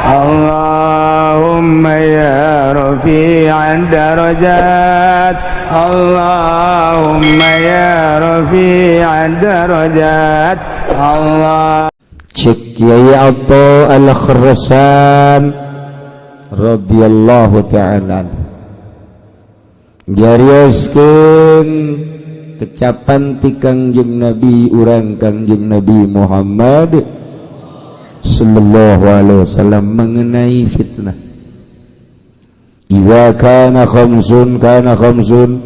اللهم يا رفيع الدرجات، اللهم يا رفيع الدرجات، الله. Cek Kiai Atho Al-Kharrasan radhiyallahu ta'ala, jarioskeun kecapan ti Kangjeng Nabi urang, Kangjeng Nabi Muhammad sallallahu alaihi wasallam, mengenai fitnah. Idza kana khamsun kana khamsun,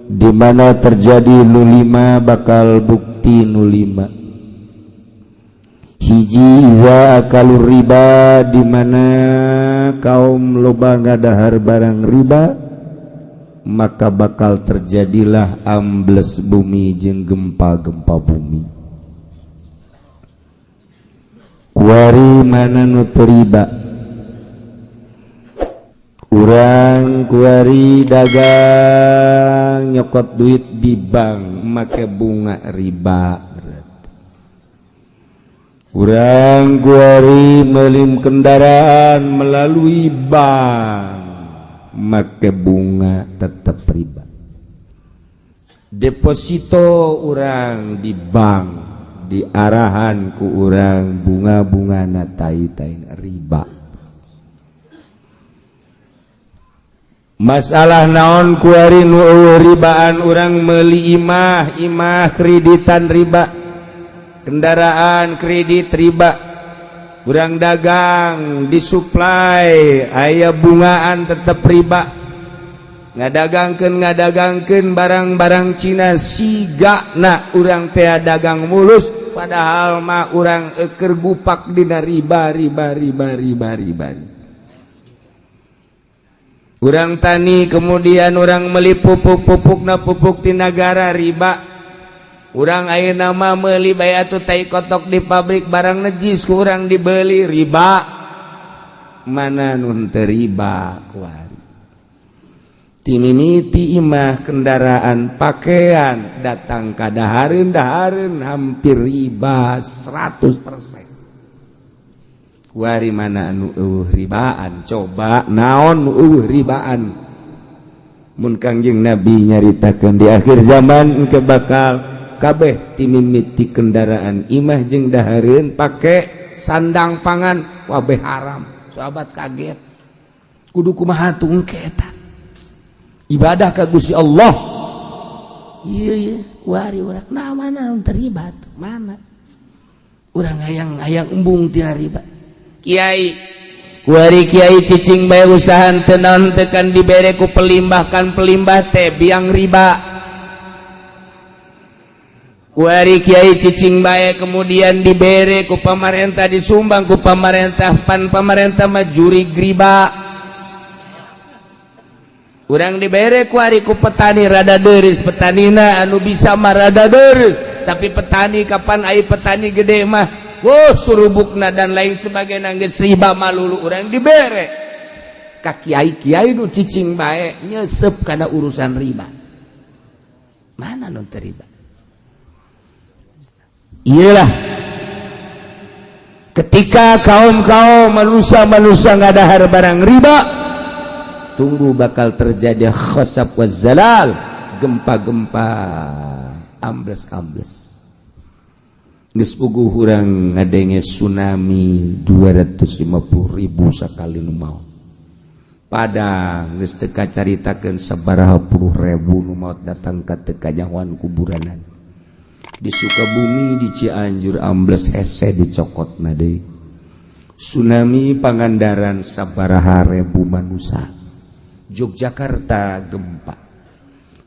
di mana terjadi nu lima bakal bukti nu lima. Hiji, idza akalu riba, di mana kaum loba ngadahar barang riba, maka bakal terjadilah ambles bumi jeung gempa-gempa bumi. Kuari mana nu teu riba? Urang kuari dagang, nyokot duit di bank make bunga riba berarti. Urang kuari meuli kendaraan melalui bank make bunga, tetap riba. Deposito urang di bank diarahan ku urang bunga-bunga na tai-tai riba. Masalah naon kuari nu euweuh ribaan? Urang meuli imah, imah kreditan riba, kendaraan kredit riba, urang dagang disuplai aya bungaan, tetep riba. Ngadagangkeun barang-barang Cina, siga na urang teh dagang mulus, padahal mah urang eker gupak dina riba, riba, riba, riba, riba. Urang tani, kemudian urang meli pupuk, pupuk na pupuk di negara, riba. Urang ayeuna mah meuli bae atuh tai kotok di pabrik, barang najis kurang dibeli, riba. Mana nu teu riba kuari? Timimiti imah, kendaraan, pakaian, datang ka dahareun, dahareun hampir riba 100%. Kuari mana anu euweuh ribaan? Coba, naon nu euweuh ribaan? Mun Kangjeng Nabi nyaritakeun di akhir zaman engke bakal kabeh, timimiti kendaraan, imah jeung dahareun, pake sandang pangan, kabeh haram. Sahabat kaget, kudu kumaha tuh engke eta ibadah ka Gusti Allah? Iya iya, kuari urang nah mana nu terlibat? Mana urang hayang hayang embung tina riba? Kiai kuari, kiai cicing bae, usaha teu naon teu, kan dibere ku pelimbah, kan pelimbah teh biang riba. Kuari kiai cicing bae, kemudian dibere ku pamarentah, disumbang ku pamarentah, pan pamarentah mah jurig riba. Urang dibere kuari ku petani, rada deris petanina, anu bisa mah rada deris, tapi petani kapan ai petani gede mah. Wow, surubukna dan lain sebagainya geus riba malulu. Urang dibere ka kiai, kiai nu cicing bae nyesep kana urusan riba. Mana nu teu riba? Iyalah, ketika kaum-kaum manusia-manusia ngadahar barang riba, tunggu bakal terjadi khosab wa zalal, gempa-gempa, ambles-ambles. Geus puguh urang ngadenge tsunami 250.000 sakali nu maot. Padang geus teu kacaritakeun sabaraha puluh ribu nu maot, datang ka teu kanyahoan kuburanan. Di Sukabumi, di Cianjur ambles hese dicokotna deui. Tsunami Pangandaran sabaraha ribu manusia. Yogyakarta gempa.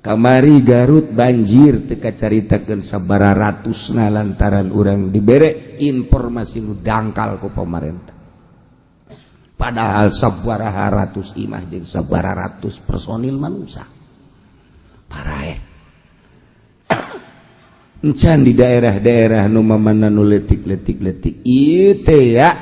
Kamari Garut banjir teu kacaritakeun sabaraha ratusna, lantaran urang dibere informasi nu dangkal ku pemerintah. Padahal sabaraha ratus imah jeung sabaraha ratus personil manusia paraeh. Encan di daerah-daerah nu mamana nu leutik-leutik leutik ieu teh ya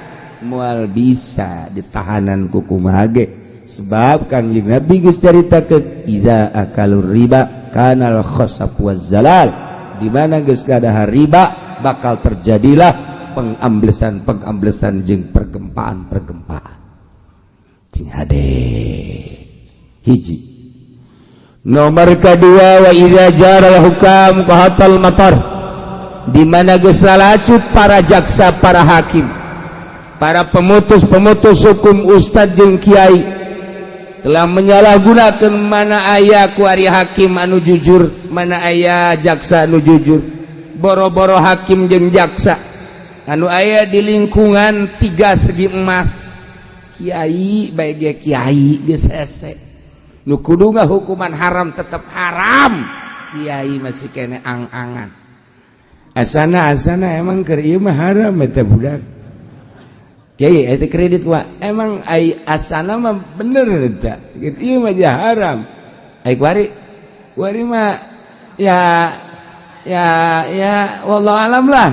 moal bisa ditahanan ku kumaha ge, sebab Kangjeng Nabi geus caritakeun, idza akalur riba kanal khasab waz zalal, di mana geus ngadahar riba bakal terjadilah Pengamblesan pengamblesan jeung pergempaan pergempaan. Cing hade. Hiji nomor kedua, wa idza jaral hukam qahatal matar, di mana geus lalacut para jaksa, para hakim, para pemutus-pemutus hukum, ustad jeung kiai telah menyalahgunakan. Mana aya kuari hakim anu jujur? Mana aya jaksa anu jujur? Boro-boro hakim jeung jaksa anu aya di lingkungan tiga segi emas, kiai baik kiai geus hese. Nu kudu hukuman haram tetap haram, kiai masih kene ang-angan, asana asana emang keur ieu mah haram eta budak. Kiai eta kredit wa emang ai asana mah bener eta ieu mah haram. Ai kuari kuari mah ya ya ya, wallahu alam lah.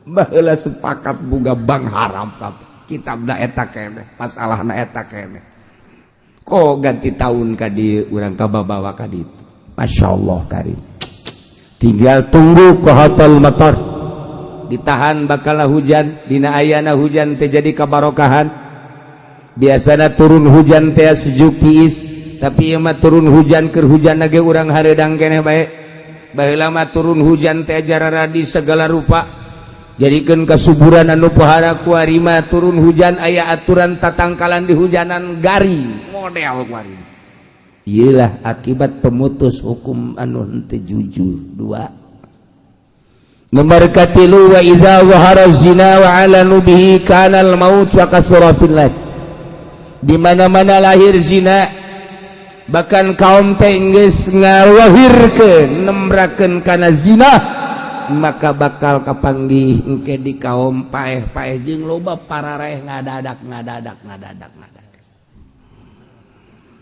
Baheula sepakat buga bank haram, tapi kitab da eta keneh, masalahna eta keneh. Kok ganti tahun ka dieu urang kababawa ka ditu. Masya Allah karim. Tinggal tunggu qahatal matar, ditahan bakal hujan. Dina ayana hujan teh jadi kabarokahan. Biasana turun hujan teh sejuk tiis, tapi ieu mah turun hujan, keur hujan ge urang hareudang keneh bae. Baheula mah turun hujan teh jararadi segala rupa, jadikeun kasuburan anu pohara. Kuari mah turun hujan aya aturan tatangkalan di hujanan, garing model kuari. Iyalah akibat pemutus hukum anu henteu jujur. Dua. Nomor katilu, wa idza zahara zina wa alanu bihi kana al maut wa kathura fil nas. Di mana-mana lahir zina, bahkan kaum teh geus ngawahirkeun, nembrakeun kana zina, maka bakal kapanggih engke di kaum paeh-paeh jeung loba pararaeh ngadadak ngadadak ngadadak ngadadak.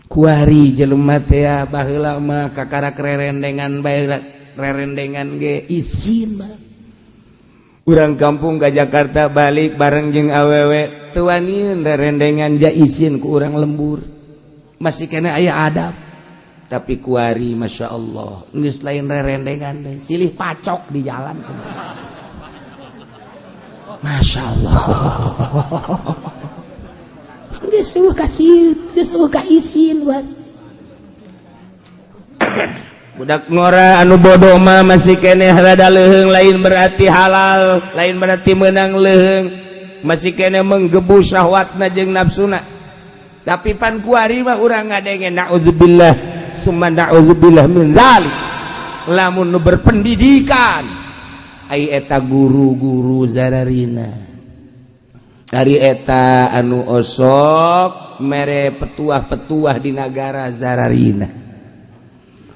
Kuari jelema teh baheula mah kakarak rerendengan bae, rerendengan ge isin mah. Urang kampung ke Jakarta balik bareng jeung awewe teu wanian rerendengan, ja isin ku urang lembur, masih kena aya adab. Tapi kuari Masya Allah, geus lain rerendengan deh, silih pacok di jalan semua. Masya Allah, geus eueuh kasih, geus eueuh ka isin buat budak ngora. Anu bodoh mah masih keneh rada leuheung, lain berarti halal, lain berarti menang leuheung, masih keneh menggebu syahwatna jeung nafsuna. Tapi pan kuari mah urang ngadenge, naudzubillah summa naudzubillah min zalik, lamun nu berpendidikan, ai eta guru-guru zararina, ari eta anu osok mere petuah-petuah di nagara zararina.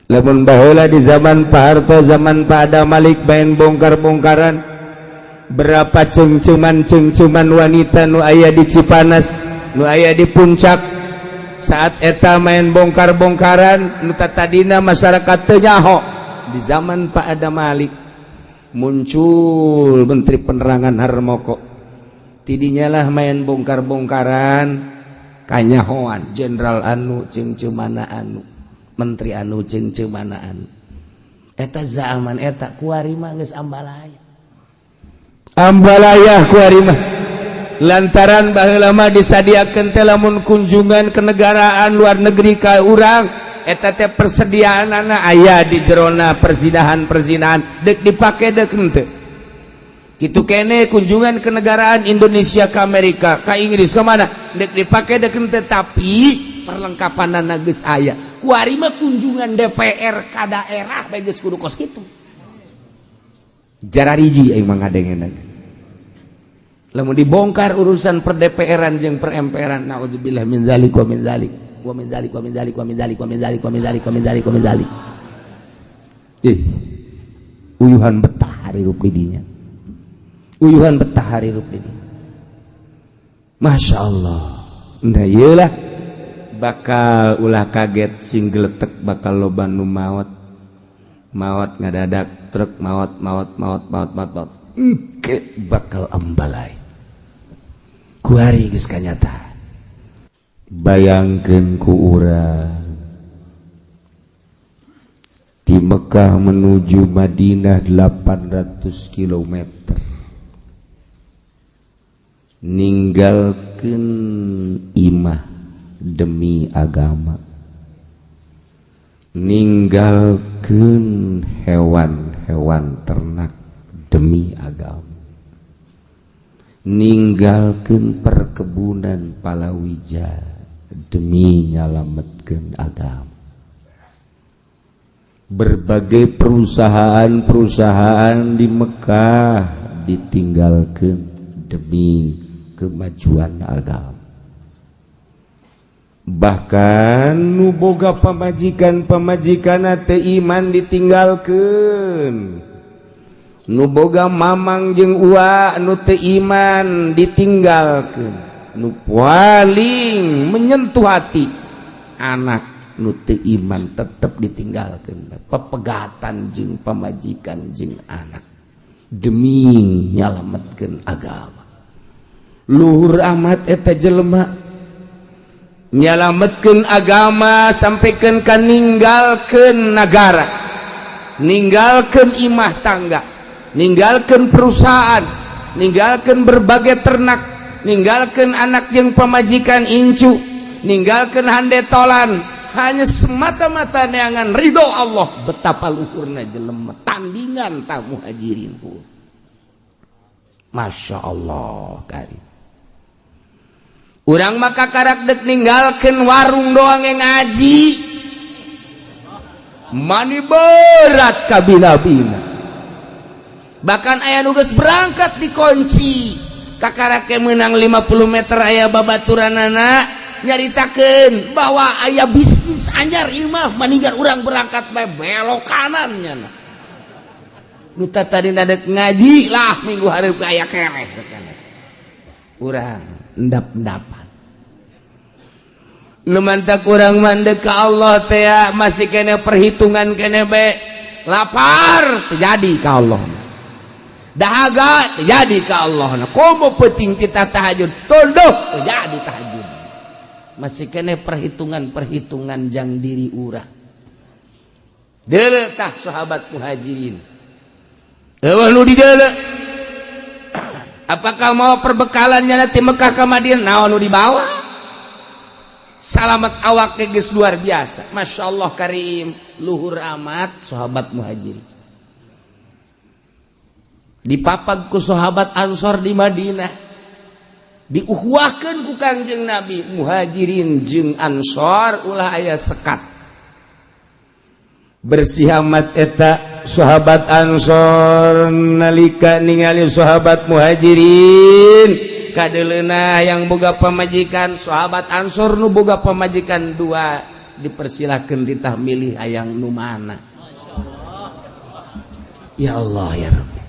Lamun baheula di zaman Pak Harto, zaman Pak Adam Malik, main bongkar-bongkaran, berapa cengceman-cengceman wanita nu aya di Cipanas, nu aya di Puncak saat eta main bongkar-bongkaran, nu tadina masyarakat teu nyaho. Di zaman Pak Adam Malik muncul Menteri Penerangan Harmoko, tidinya lah main bongkar-bongkaran kanyahoan jenderal anu cengcemana anu, menteri anu cengcemana anu. Eta zaman eta. Kuari mah geus ambalaya ambalaya kuari mah, lantaran baheula mah disadiakeun teh lamun kunjungan kenegaraan luar negeri ka urang eta teh persediaanana aya di jerona perzinahan-perzinahan, dek dipake dek henteu. Kitu kene kunjungan kenegaraan Indonesia ke Amerika, ke Inggris, ke mana, dek dipake dek henteu, tapi perlengkapan geus aya. Kuari mah kunjungan DPR ka daerah bae geus kudu kos kitu. Jarariji aing mah ngadengeuna lamun dibongkar urusan per DPR-an jeung per MPR-an. Naudzubillah min zalik wa min zalik wa min zalik wa min zalik wa min zalik wa min zalik wa min zalik wa min zalik wa min zalik. Ih, uyuhan betah hirup di dinya, uyuhan betah hirup di dinya. Masya Allah. Nah, iyalah bakal ulah kaget sing geletek, bakal loba nu maot maot ngadadak truk, maot maot maot maot maot maot. Engke bakal ambalai kuari geus kanyata. Bayangkeun ku urang Di Mekah menuju Madinah 800 km, ninggalkan imah demi agama, ninggalkan hewan-hewan ternak demi agama, ninggalkan perkebunan palawija demi nyalametkan agama. Berbagai perusahaan-perusahaan di Mekah ditinggalkan demi kemajuan agama. Bahkan nu boga pamajikan, pamajikan teu iman ditinggalkan, nu boga mamang jeung ua nu teu iman ditinggalkan, nu paling menyentuh hati anak nu teu iman tetep ditinggalkan, pepegatan jeung pamajikan jeung anak demi nyalametkeun agama. Luhur amat eta jelema nyalametkeun agama, sampaikan ka ninggalkeun nagara, ninggalkeun imah tangga, ninggalkeun perusahaan, ninggalkeun berbagai ternak, ninggalkeun anak jeung pamajikan incu, ninggalkeun handetolan, hanya semata-mata neangan ridho Allah. Betapa luhurna jelema, tandingan ta muhajirin. Masya Allah karim. Urang maka karak dek ninggalkeun warung doang yang ngaji mani berat kabina-bina. Bahkan aya nu geus berangkat dikunci, kakarake menang 50 meter aya babaturanana nyaritakeun bahwa aya bisnis anyar imah, mendingan urang berangkat bae, belok kanannya. Nu tadi nadek ngaji lah, minggu hareup aya keneh urang endap-endapan. Nu mantak urang mandek ka Allah teh masih kena perhitungan kene be. Lapar terjadi ka Allah, dahaga terjadi ka Allah, komo penting kita tahajud tunduk terjadi tahajud, masih kene perhitungan-perhitungan jang diri urang. Deuleu tah sahabat muhajirin, eueuh nu dideuleu. Apakah mau perbekalannya nanti Mekah ke Madinah, naon nu dibawa? Salamat awak geus luar biasa. Masya Allah karim, luhur amat sahabat muhajirin. Dipapag ku sahabat Ansor di Madinah, diuhwahkeun ku Kangjeng Nabi, muhajirin jeung Ansor ulah aya sekat. Bersih amat eta sahabat Ansor nalika ningali sahabat muhajirin kadeleuna yang boga pamajikan. Sahabat Ansor nu boga pamajikan dua dipersilakan ditah milih hayang nu mana. Ya Allah ya Rabbi.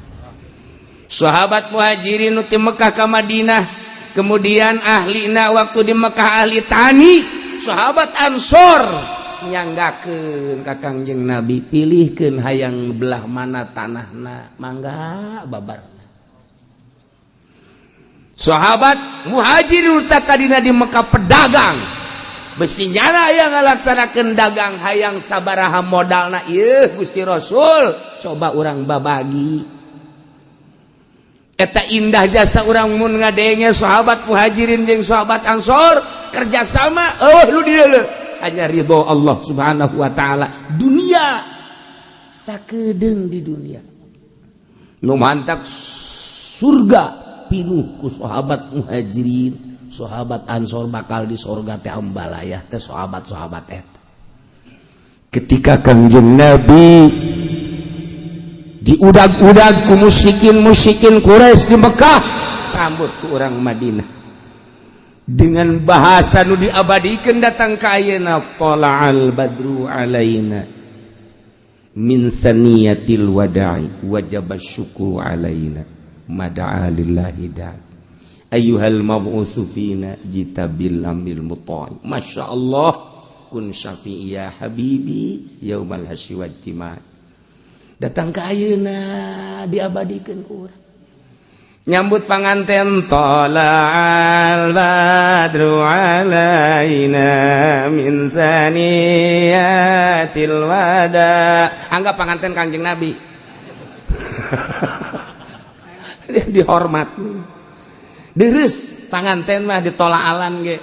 Sahabat muhajirin nu ti Mekah ka Madinah, kemudian ahlina waktu di Mekah ahli tani, sahabat Ansor nyanggakeun ka Kangjeng Nabi, pilihkeun hayang belah mana tanahna, mangga babar. Sahabat muhajirin tadina di Mekah pedagang besi nyana yang ngalaksanakeun dagang, hayang sabaraha modalna ieu Gusti Rasul, coba urang babagi. Eta indah jasa urang mun ngadenge sahabat muhajirin jeung sahabat Ansor kerjasama. Oh, lu di hanya ridho Allah Subhanahu wa taala, dunia sakedeung di dunia, nu mantak surga pinuh ku sahabat muhajirin, sahabat Ansor, bakal di surga teh ambalaya teh sahabat-sahabat eta. Ketika Kangjeng Nabi diudag-udag ku musyrikin-musyrikin Quraisy di Mekah, sambut ku orang Madinah dengan bahasa nu diabadikan datang ka ayeuna, tala'al badru alaina min saniyatil wada'i wajib syukru alaina mada'a lillahi da'i ayyuhal mab'utsu fina jita bil amril muta'i. Masya Allah, kun syafi'i ya habibi yaumal hasyi wajtima. Datang ka ayeuna diabadikan ku urang. Nyambut panganten, thala'al badru alaina min saniyatil wada. Anggap panganten Kangjeng Nabi. Dia dihormat. Deres panganten mah ditolaalan ge.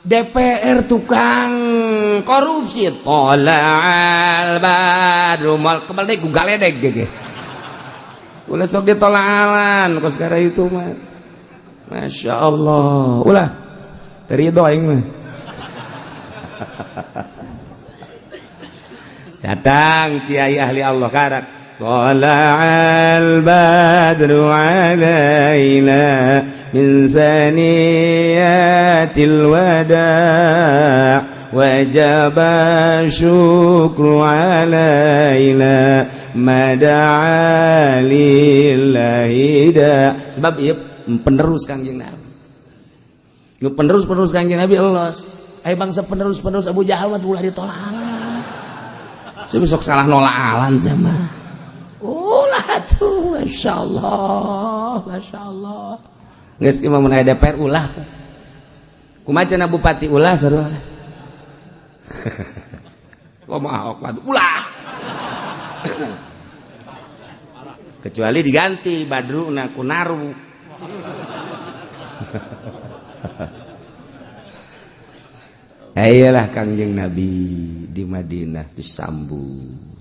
DPR tukang korupsi, thala'al badru, mal kebal deui ku galedeg ge. Ulah sok ditolaalan kos sekarang itu mah. Masya Allah. Ulah terido aing mah. Datang kiai ahli Allah karak. Thala'al badru alaina min saniyatil wada' wajaba syukru alaina mada'a lillahi da. Sebab ieu penerus Kangjeng Nabi. Nu penerus-penerus Kangjeng Nabi elos. Aya bangsa penerus-penerus Abu Jahal mah ulah ditolak. Sebab sok salah nolaalan sama. Ulah tuh, masyaallah, masyaallah. Geus imam mun aya DPR ulah. Kumaha cenah bupati ulah sarua. Kumaha Ahok ulah. Kecuali diganti Badruna ku Naru. Ayolah Kangjeng Nabi di Madinah disambung.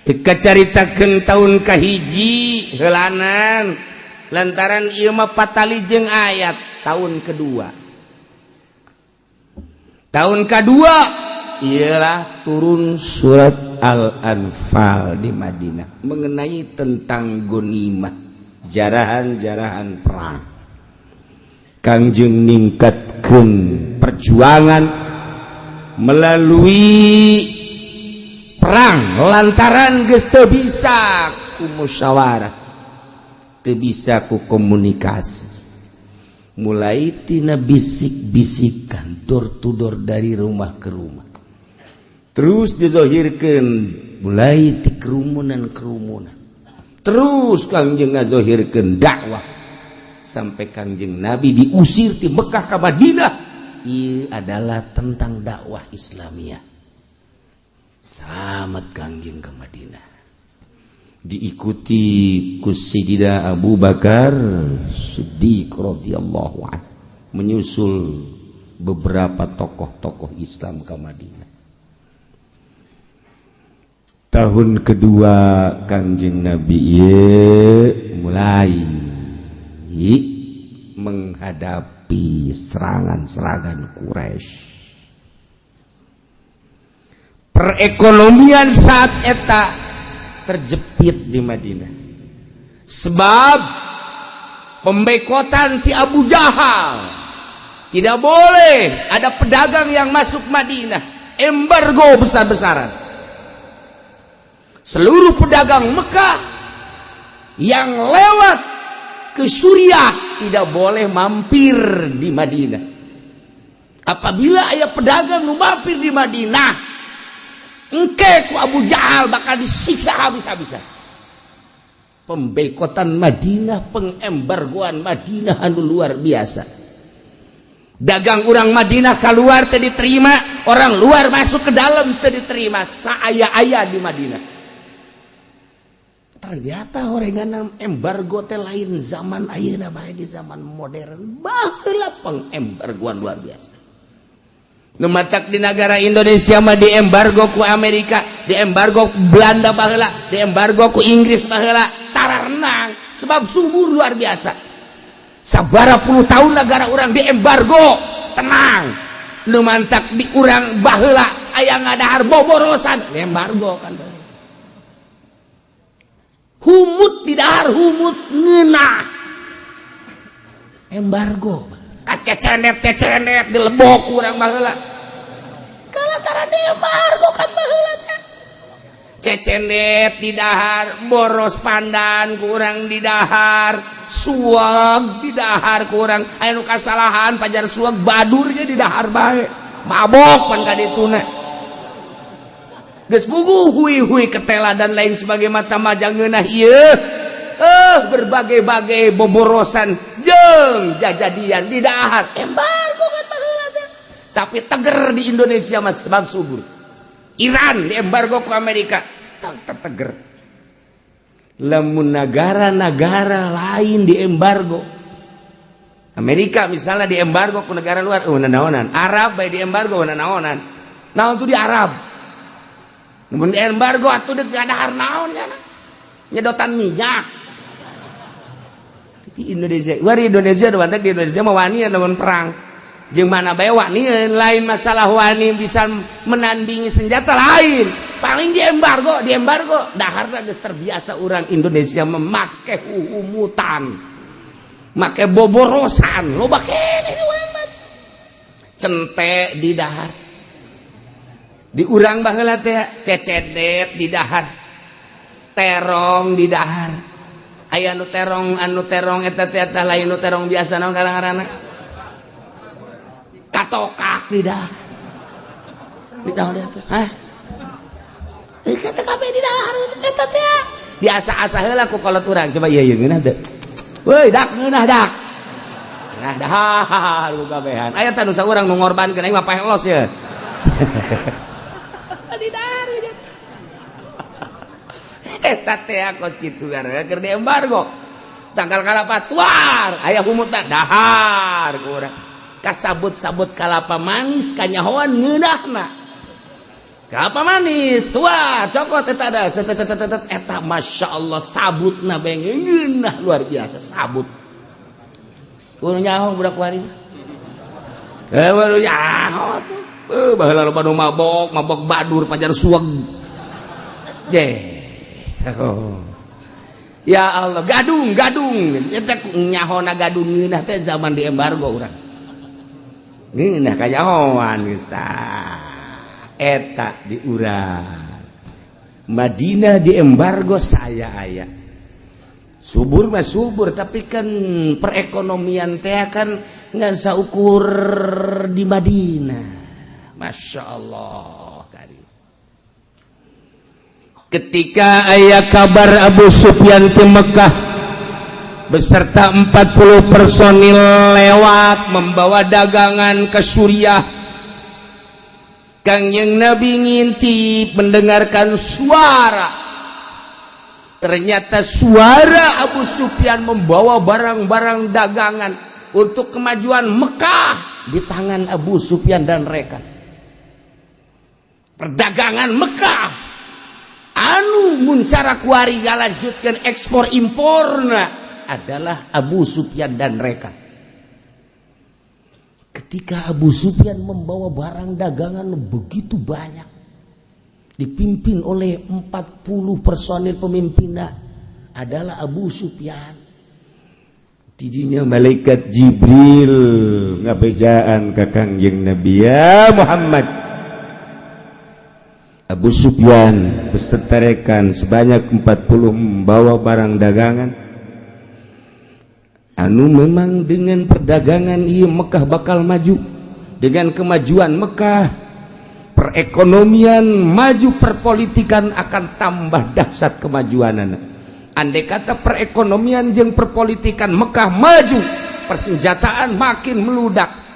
Dikacaritakeun tahun kahiji heulanan lantaran ieu mah patali jeung ayat tahun kedua. Tahun kedua ialah turun surat Al-Anfal di Madinah mengenai tentang gonimah, jarahan-jarahan perang. Kangjeng ningkatkeun perjuangan melalui perang lantaran geus teu bisa ku musyawarah, teu bisa ku komunikasi. Mulai tina bisik-bisikan door to door dari rumah ke rumah. Terus dizohirkeun mulai ti kerumunan-kerumunan. Terus Kangjeng ngazohirkeun dakwah sampai Kangjeng Nabi diusir ti Mekah ka Madinah. Ieu adalah tentang dakwah Islamiyah. Selamat Kangjeng ke Madinah. Diikuti ku Sayyidina Abu Bakar Siddiq radhiyallahu anhu, menyusul beberapa tokoh-tokoh Islam ke Madinah. Tahun kedua Kangjeng Nabi mulai menghadapi serangan-serangan Quraisy. Perekonomian saat eta terjepit di Madinah. Sebab pembekotan ti Abu Jahal, tidak boleh ada pedagang yang masuk Madinah, embargo besar-besaran. Seluruh pedagang Mekah yang lewat ke Suriah tidak boleh mampir di Madinah. Apabila aya pedagang nu mampir di Madinah, engke ku Abu Jahal bakal disiksa habis-habisan. Pembekotan Madinah, pengembargoan Madinah anu luar biasa. Dagang orang Madinah keluar teu diterima, orang luar masuk ke dalam teu diterima, saaya-aya di Madinah. Ternyata orengan embargo teh lain zaman ayeuna bae, di zaman modern baheula pengembargoan luar biasa. Nu matak di negara Indonesia mah diembargo ku Amerika, diembargo ku Belanda baheula, diembargo ku Inggris baheula, tara renang sebab subur luar biasa. Sabara puluh tahun negara orang diembargo tenang. Nu mantak di urang baheula aya ngadahar boborosan, embargo kan. Humut di dahar humut ngeunah. Embargo. Kacecenet cecenet dilebok urang baheula. Kalantara embargo kan baheula teh. Cecenet di dahar, boros pandan kurang di dahar, suag di dahar kurang. Aya nu kasalahan pajar suag badurnya di dahar bae. Mabok pan ka dituna. Geus puguh hui-hui ketela dan lain sebagai mata majang ngeunah ieu. Berbagai-bagai boborosan jeung jajadian di dahar embargo kan baheula teh. Tapi teger di Indonesia mah sebab subur. Iran di embargo ke Amerika tetap teger. Lamun negara-negara lain di embargo, Amerika misalnya di embargo ke negara luar, oh naonan. Arab bae di embargo, naonan. Naon tuh di Arab? Mun di embargo atuh deuk dahar naon ya? Nyedotan minyak. Di Indonesia, war Indonesia udah di Indonesia mah wani lawan perang. Jeung mana bae wani, lain masalah wani bisa menandingi senjata lain. Paling di embargo, di embargo. Dahar geus terbiasa orang Indonesia memakai humutan. Make boborosan, loba keneh urang mah. Cente di dahar. Di urang baheula teh cecedet di dahar. Terong di dahar. Aya nu terong, anu terong eta teh eta lain nu terong biasa, naon ngaranna? Katokak di dahar. Di dahar teh. Hah? Eh, kata kabeh di dahar eta teh. Biasa-asa heula ku kolot urang. Coba ieu ieu ngeunah teu? Woi, dak ngeunah dak. Nah, dahar ku kabehan. Aya teh nu saurang nu ngorbankeun aing mah paeh los ya. Di dahar ya. Eta teh kos kitu keur di embargo. Tangkal kalapa tuar, aya humutan dahar ku urang. Kasabut-sabut kalapa manis kanyahoan ngeunahna. Kelapa manis tuar, cokot eta ada set set set set eta masya Allah sabutna bae ngeunah luar biasa sabut. Kudu nyaho budak wari. Eh, baru nyaho tuh. Eh, baheula loba nu mabok, mabok badur pajar suweg. Je. Oh. Ya Allah, gadung, gadung. Eta nyahona gadung ngeunah teh zaman di embargo urang. Ngeunah kanyahoan geus tah. Eta di urang. Madinah di embargo saya aya. Subur mah subur, tapi kan perekonomian teh kan nggak saukur di Madinah. Masya Allah. Karim. Ketika aya kabar Abu Sufyan di Mekah beserta 40 personil lewat membawa dagangan ke Suriah, Kangjeng Nabi ngintip mendengarkan suara. Ternyata suara Abu Sufyan membawa barang-barang dagangan untuk kemajuan Mekah di tangan Abu Sufyan dan rekan. Perdagangan Mekah anu muncara kuari ngalanjutkan ekspor imporna adalah Abu Sufyan dan rekan. Ketika Abu Sufyan membawa barang dagangan begitu banyak, dipimpin oleh 40 personil, pemimpinnya adalah Abu Sufyan. Tidinya malaikat Jibril ngabejaan ka Kangjeng Nabi, "Ya Muhammad, Abu Sufyan beserta rekan sebanyak 40 membawa barang dagangan anu memang dengan perdagangan iya Mekah bakal maju. Dengan kemajuan Mekah, perekonomian maju, perpolitikan akan tambah dahsyat kemajuan. Andai kata perekonomian jeung perpolitikan Mekah maju, persenjataan makin meludak.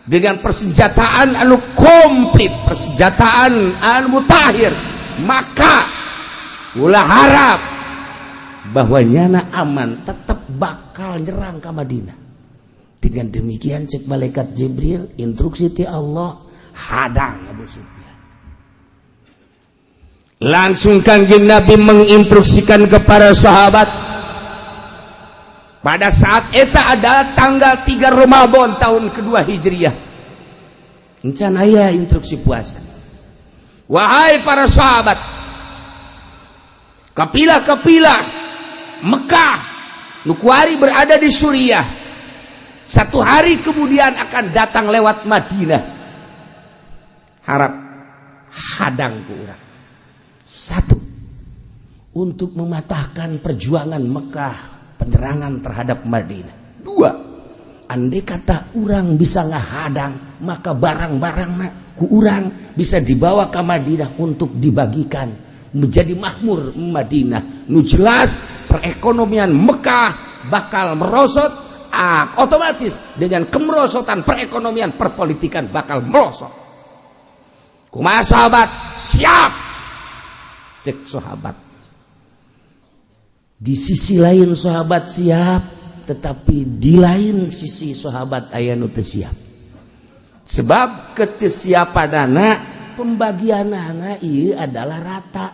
Dengan persenjataan anu komplit, persenjataan anu mutakhir, maka ulah harap bahwa nyana aman, tetap bakal nyerang ke Madinah." Dengan demikian, cek malaikat Jibril, instruksi ti Allah, hadang Abu Sufyan. Langsung Kangjeng Nabi menginstruksikan kepada sahabat. Pada saat eta adalah tanggal 3 Ramadan tahun kedua Hijriah. Encan aya instruksi puasa. "Wahai para sahabat, kapilah-kapilah Mekah nu kuari berada di Suriah, satu hari kemudian akan datang lewat Madinah. Harap hadang ku urang." Satu, untuk mematahkan perjuangan Mekah, penyerangan terhadap Madinah. Dua, andai kata urang bisa ngahadang, maka barang-barang ku urang bisa dibawa ke Madinah untuk dibagikan menjadi makmur Madinah. Nu jelas Perekonomian Mekah bakal merosot. Ah, otomatis dengan kemerosotan perekonomian, perpolitikan bakal merosot. Kumaha, sahabat, siap? Cek sahabat, di sisi lain sahabat siap, tetapi di lain sisi sahabat aya nu teu siap, sebab ketesiapanana, pembagianana ieu adalah rata.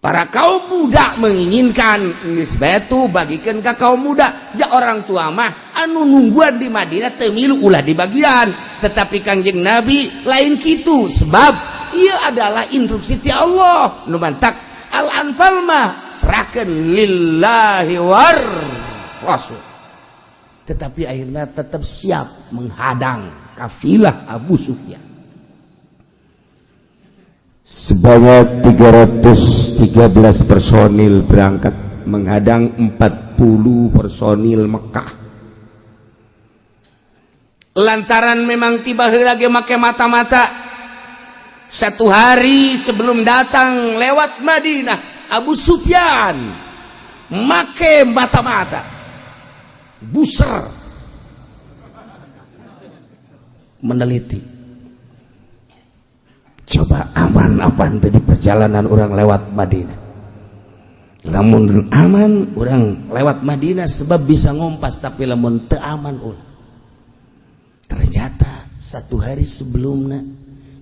Para kaum muda menginginkan geus batu bagikan ke kaum muda. Ja orang tua mah anu nungguan di Madinah teu milu, ulah di bagian. Tetapi Kangjeng Nabi lain kitu, sebab ia adalah instruksi ti Allah. Nu mantak al anfal mah serahkan lillahi war rasul. Tetapi akhirnya tetap siap menghadang kafilah Abu Sufyan. Sebanyak 313 personil berangkat menghadang 40 personil Mekah. Lantaran memang tiba lagi make mata-mata, satu hari sebelum datang lewat Madinah, Abu Sufyan make mata-mata buser meneliti, coba aman apa di perjalanan orang lewat Madinah. Lamun aman, orang lewat Madinah sebab bisa ngompas, tapi lamun teu aman, ulah. Ternyata satu hari sebelumnya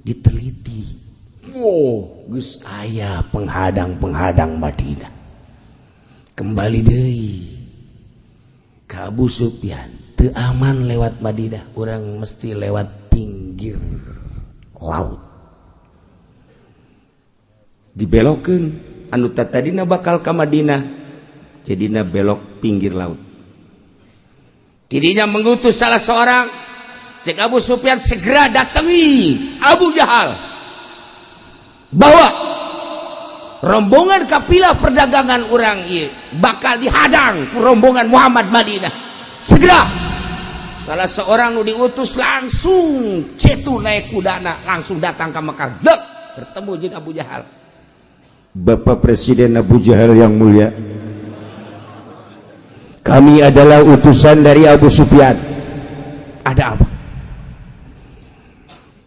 diteliti, wow, geus aya penghadang-penghadang Madinah. Kembali deui ke Abu Sufyan, teu aman lewat Madinah, orang mesti lewat pinggir laut. Dibelokkeun, anu tadina bakal ka Madinah jadina belok pinggir laut. Tidinya mengutus salah seorang. Cek Abu Sufyan, segera datangi Abu Jahal, bahwa rombongan kafilah perdagangan orang ieu bakal dihadang ku rombongan Muhammad Madinah. Segera salah seorang nu diutus langsung cetu naik kudana, langsung datang ke Mekah. Dek, bertemu jeung Abu Jahal. Bapak Presiden Abu Jahal yang mulia, kami adalah utusan dari Abu Sufyan. Ada apa?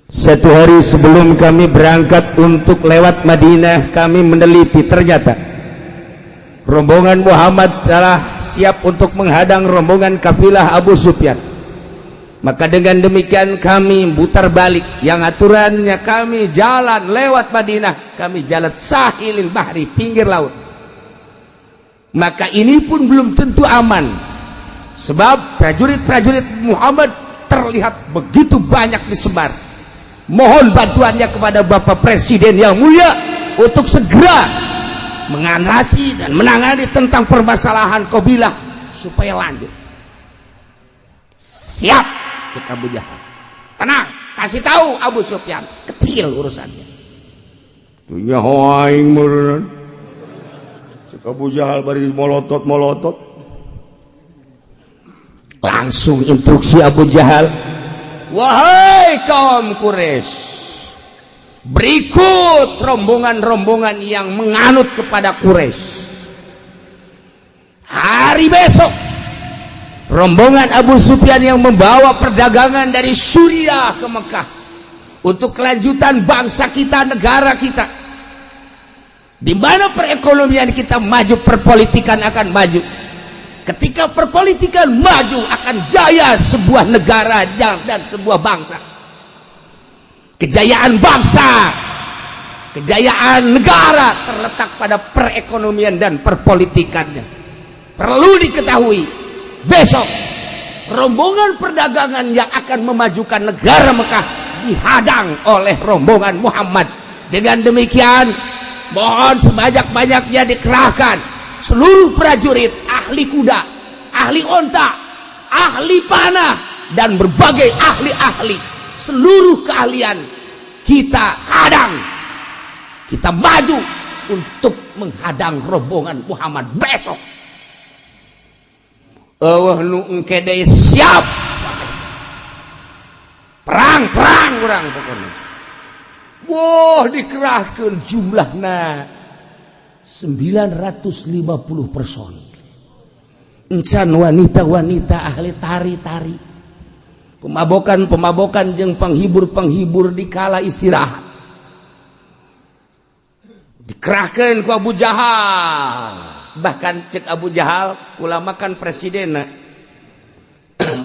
Satu hari sebelum kami berangkat untuk lewat Madinah, kami meneliti, ternyata rombongan Muhammad telah siap untuk menghadang rombongan kafilah Abu Sufyan. Maka dengan demikian kami putar balik. Yang aturannya kami jalan lewat Madinah, kami jalan sahilil bahri, pinggir laut. Maka ini pun belum tentu aman, sebab prajurit-prajurit Muhammad terlihat begitu banyak disebar. Mohon bantuannya kepada Bapak Presiden yang mulia untuk segera mengatasi dan menangani tentang permasalahan kabilah supaya lanjut. Siap, cek Abu Jahal. Tenang, kasih tahu Abu Sufyan, kecil urusannya. Dunya aing meureun. Cek Abu Jahal bari molotot-molotot. Langsung instruksi Abu Jahal, wahai kaum Quraisy, berikut rombongan-rombongan yang menganut kepada Quraisy. Hari besok rombongan Abu Sufyan yang membawa perdagangan dari Suriah ke Mekah untuk kelanjutan bangsa kita, negara kita, di mana perekonomian kita maju, perpolitikan akan maju. Ketika perpolitikan maju, akan jaya sebuah negara dan sebuah bangsa. Kejayaan bangsa, kejayaan negara terletak pada perekonomian dan perpolitikannya. Perlu diketahui, besok rombongan perdagangan yang akan memajukan negara Mekah dihadang oleh rombongan Muhammad. Dengan demikian, mohon sebanyak-banyaknya dikerahkan seluruh prajurit, ahli kuda, ahli onta, ahli panah, dan berbagai ahli-ahli, seluruh keahlian kita hadang. Kita maju untuk menghadang rombongan Muhammad besok. Euweuh nu engke deui, siap perang, perang urang pokoknya. Wah, dikerahkan jumlahna 950 personil, encan wanita-wanita ahli tari-tari, pemabokan-pemabokan jeung penghibur-penghibur di kala istirahat, dikerahkan ku Abu Jahal. Bahkan cek Abu Jahal, ulamakan presiden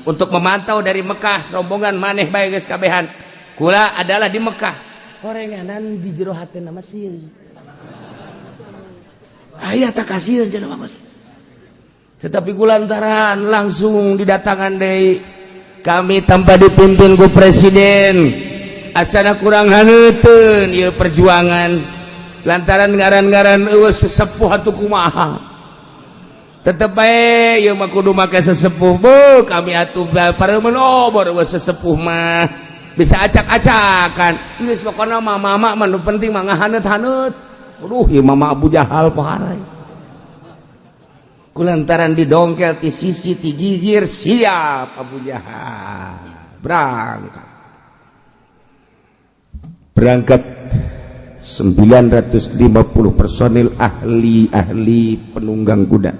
untuk memantau dari Mekah rombongan maneh bae geus kabehan, kula adalah di Mekah. Horenganan di jero hatena sieun, aya tak kasih cenah mah, tetapi kulantaran langsung didatangan deui, kami tanpa dipimpin ku presiden asana kurang haneuteun ieu perjuangan, lantaran ngaran-ngaran eueuh sesepuh atuh kumaha, tetep bae ieu mah kudu make sesepuh. Bu kami atuh pareumeun obor, eueuh sesepuh mah bisa acak-acakan. Geus pokona mah mama mah nu penting mah ngahaneut-haneut. Aduh, ieu mama Abu Jahal poharai. Kulantaran didongkel ti sisi ti gigir, siap Abu Jahal berangkat. Berangkat 950 personil, ahli-ahli penunggang kuda,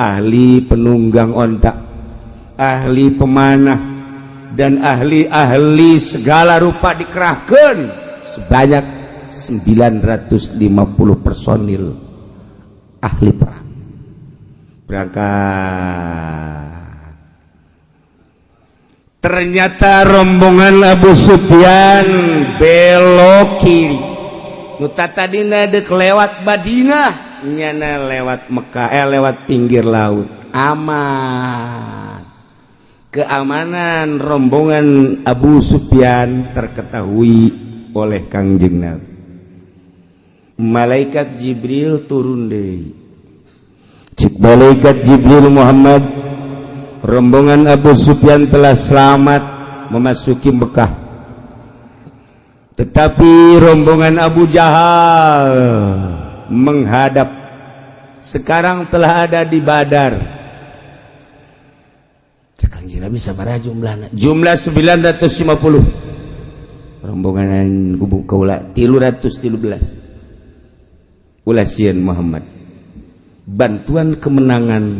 ahli penunggang onta, ahli pemanah, dan ahli-ahli segala rupa dikerahkan sebanyak 950 personil ahli perang berangkat. Ternyata rombongan Abu Sufyan belok kiri. Nu tadina dek lewat Madinah, nyana lewat Mekah, eh, lewat pinggir laut. Aman. Keamanan rombongan Abu Sufyan terketahui oleh Kangjeng Nabi. Malaikat Jibril turun deh. Cik malaikat Jibril, "Muhammad, rombongan Abu Sufyan telah selamat memasuki Mekah, tetapi rombongan Abu Jahal menghadap sekarang telah ada di Badar." Cek Kangjeng Nabi, "Sabaraha jumlahna?" "Jumlah 950, rombongan kubu kaula 313." "Ulah sieun, Muhammad, bantuan kemenangan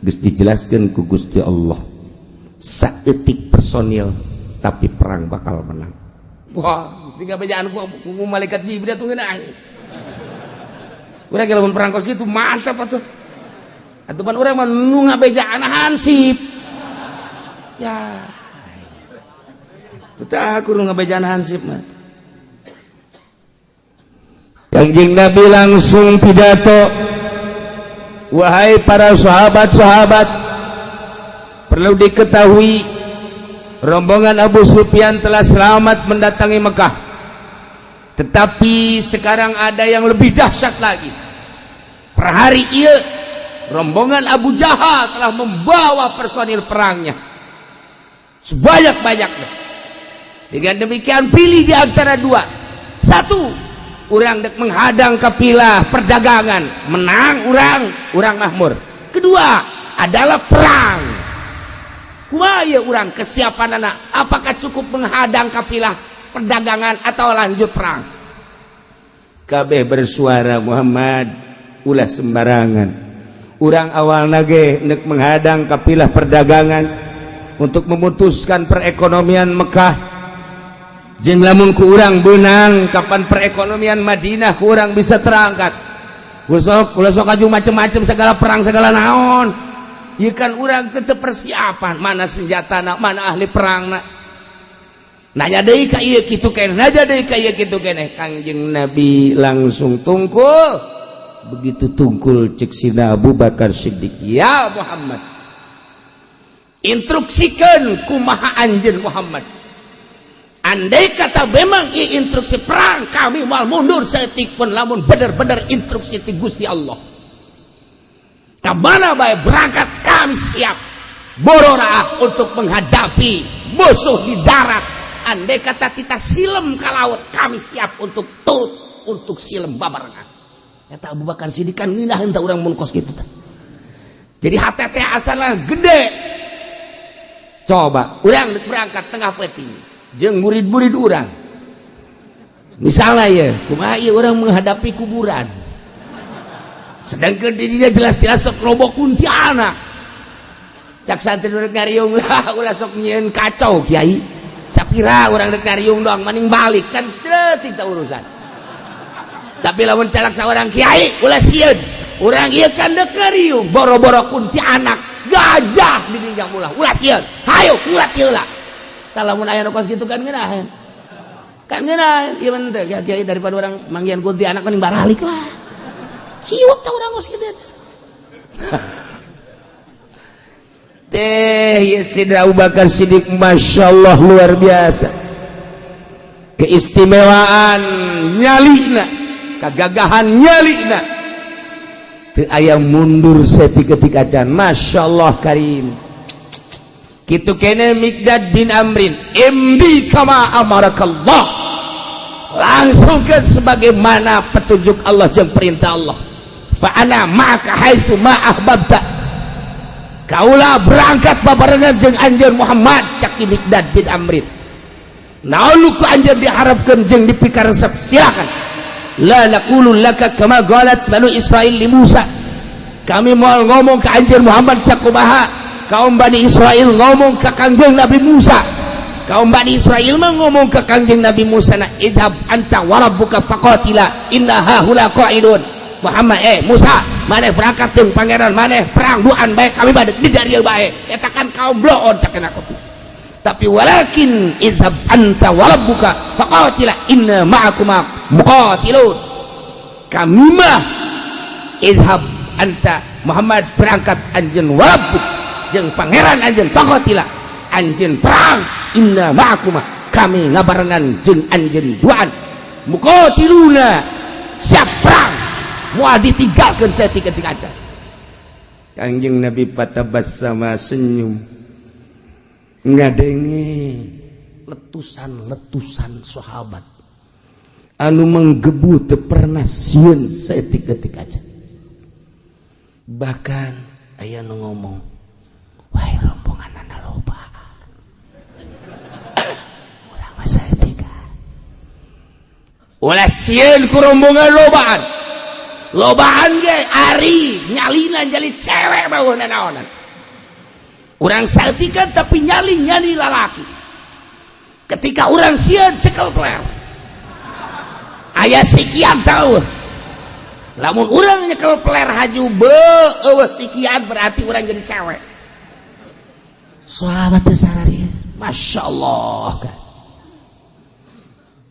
geus dijelaskan ku Gusti Allah. Saeutik personil tapi perang bakal menang." Wah, mesti ngabejaan ku malaikat Jibril tuh ngeunah. Urang lamun perang kos kitu mantap atuh. Atuh pan urang mah nu ngabejaan hansip. Ya. Teu aku nu ngabejaan hansip mah. Kangjeng Nabi langsung pidato, "Wahai para sahabat-sahabat, perlu diketahui rombongan Abu Sufyan telah selamat mendatangi Mekah. Tetapi sekarang ada yang lebih dahsyat lagi. Per hari ieu rombongan Abu Jahal telah membawa personil perangnya sebanyak-banyaknya. Dengan demikian, pilih di antara dua. Satu, urang dek menghadang kapilah perdagangan, menang urang, urang makmur. Kedua adalah perang. Kumaha urang kesiapan anak? Apakah cukup menghadang kapilah perdagangan atau lanjut perang?" Kabeh bersuara, "Muhammad, ulah sembarangan. Urang awal nage nek menghadang kapilah perdagangan untuk memutuskan perekonomian Mekah. Jeung lamun ku urang beunang, kapan perekonomian Madinah ku urang bisa terangkat? Besok ulah sok aju macem-macem segala perang segala naon. Ieu kan urang tetep persiapan, mana senjata na, mana ahli perang na." Nanya deui ka ieu kitu keneh, nanya deui ka ieu kitu keneh. Kangjeng Nabi langsung tungkul. Begitu tungkul, cek sina Abu Bakar Siddiq, "Ya Muhammad, instruksikan kumaha anjeun, Muhammad. Andai kata memang ieu instruksi perang, kami mau mundur saeutik pun lamun bener-bener instruksi ti Gusti Allah. Kamana bae berangkat, kami siap bororaah untuk menghadapi musuh di darat. Andai kata kita silem ke laut, kami siap untuk turut untuk silem babarengan." Eta Abu Bakar Siddiq kan ngeunah henteu urang mun kos kitu tah? Jadi HTT asalna gede. Coba urang berangkat tengah peuting jeung murid-murid urang misalnya, ya kumaha ieu urang menghadapi kuburan? Sedangkan dirinya jelas-jelas sok loba kuntianak. Cak santri rek ngariung lah, ulah sok nyieun kacau, kiai. Sapira urang rek ngariung doang maning balik kan ceutik tak urusan. Tapi lamun calak saurang kiai, ulah sieun. Urang ieu kan dek ngariung, boro-boro kuntianak, gajah dibinjang ulah, ulah sieun. Hayo kulat heula. Tah, lamun aya nu kos kitu kan ngeunaheun. Kan ngeunaheun ieu mah teh kiai, daripada urang manggihan kuntianak mending baralik lah. Siut tah urang kos kitu. Teh ya, Sidra Abu Bakar Siddiq, Masya Allah, luar biasa keistimewaan nyalina, kegagahan nyalina, teu aya mundur saketik acan. Masya Allah karim. Kitu kene Miqdad bin Amrin, imdi kama amarakallah, langsungkan sebagaimana petunjuk Allah jeung perintah Allah. Fa ana ma'aka haitsu ma ahbabta, kaula berangkat babarengan jeung anjeun Muhammad, cak Miqdad bin Amrin. Naon nu ku anjeun diharapkeun jeung dipikaresep, silakan. La naqulu laka kama qalat Banu Israil li Musa, kami moal ngomong ke anjeun Muhammad sakumaha kaum Bani Israel ngomong ke Kangjeng Nabi Musa. Kaum Bani Israel mah ngomong ke Kangjeng Nabi Musa na, idhab anta warabbuka faqatila inna hahuna qa'idun. Muhammad, eh Musa, maneh berangkat jeung pangeran maneh perang duaan bae, kami mah di dieu bae. Eta kan kaum bloon cak aku. Tapi walakin idhab anta warabbuka faqatila inna ma'akuma muqatilun, kami mah idhab anta Muhammad, berangkat anjeun, warabbuk, jeung pangeran anjeun, faqatila, anjeun perang, inna ma'akuma, kami ngabarengan jeung anjeun duaan, muqatiluna, siap perang, moal ditinggalkeun saketik aja. Kangjeng Nabi fatabassama, senyum ngadenge letusan-letusan sahabat anu menggebu, teu pernah sieun saketik aja. Bahkan aya nu ngomong, wah, rombongan anak loba, urang mah saeutik. Ulah sieun ku rombongan lobaan lobaan ge, ari nyalina nyali cewek mah naonan. Urang saeutikan tapi nyali nyali lalaki. Ketika urang sieun, cekel peler aya sikian tahu. Lamun urang nyekel peler haju be eueuh sikian, berarti urang jadi cewek. Sahabat teh sararia, Masya Allah.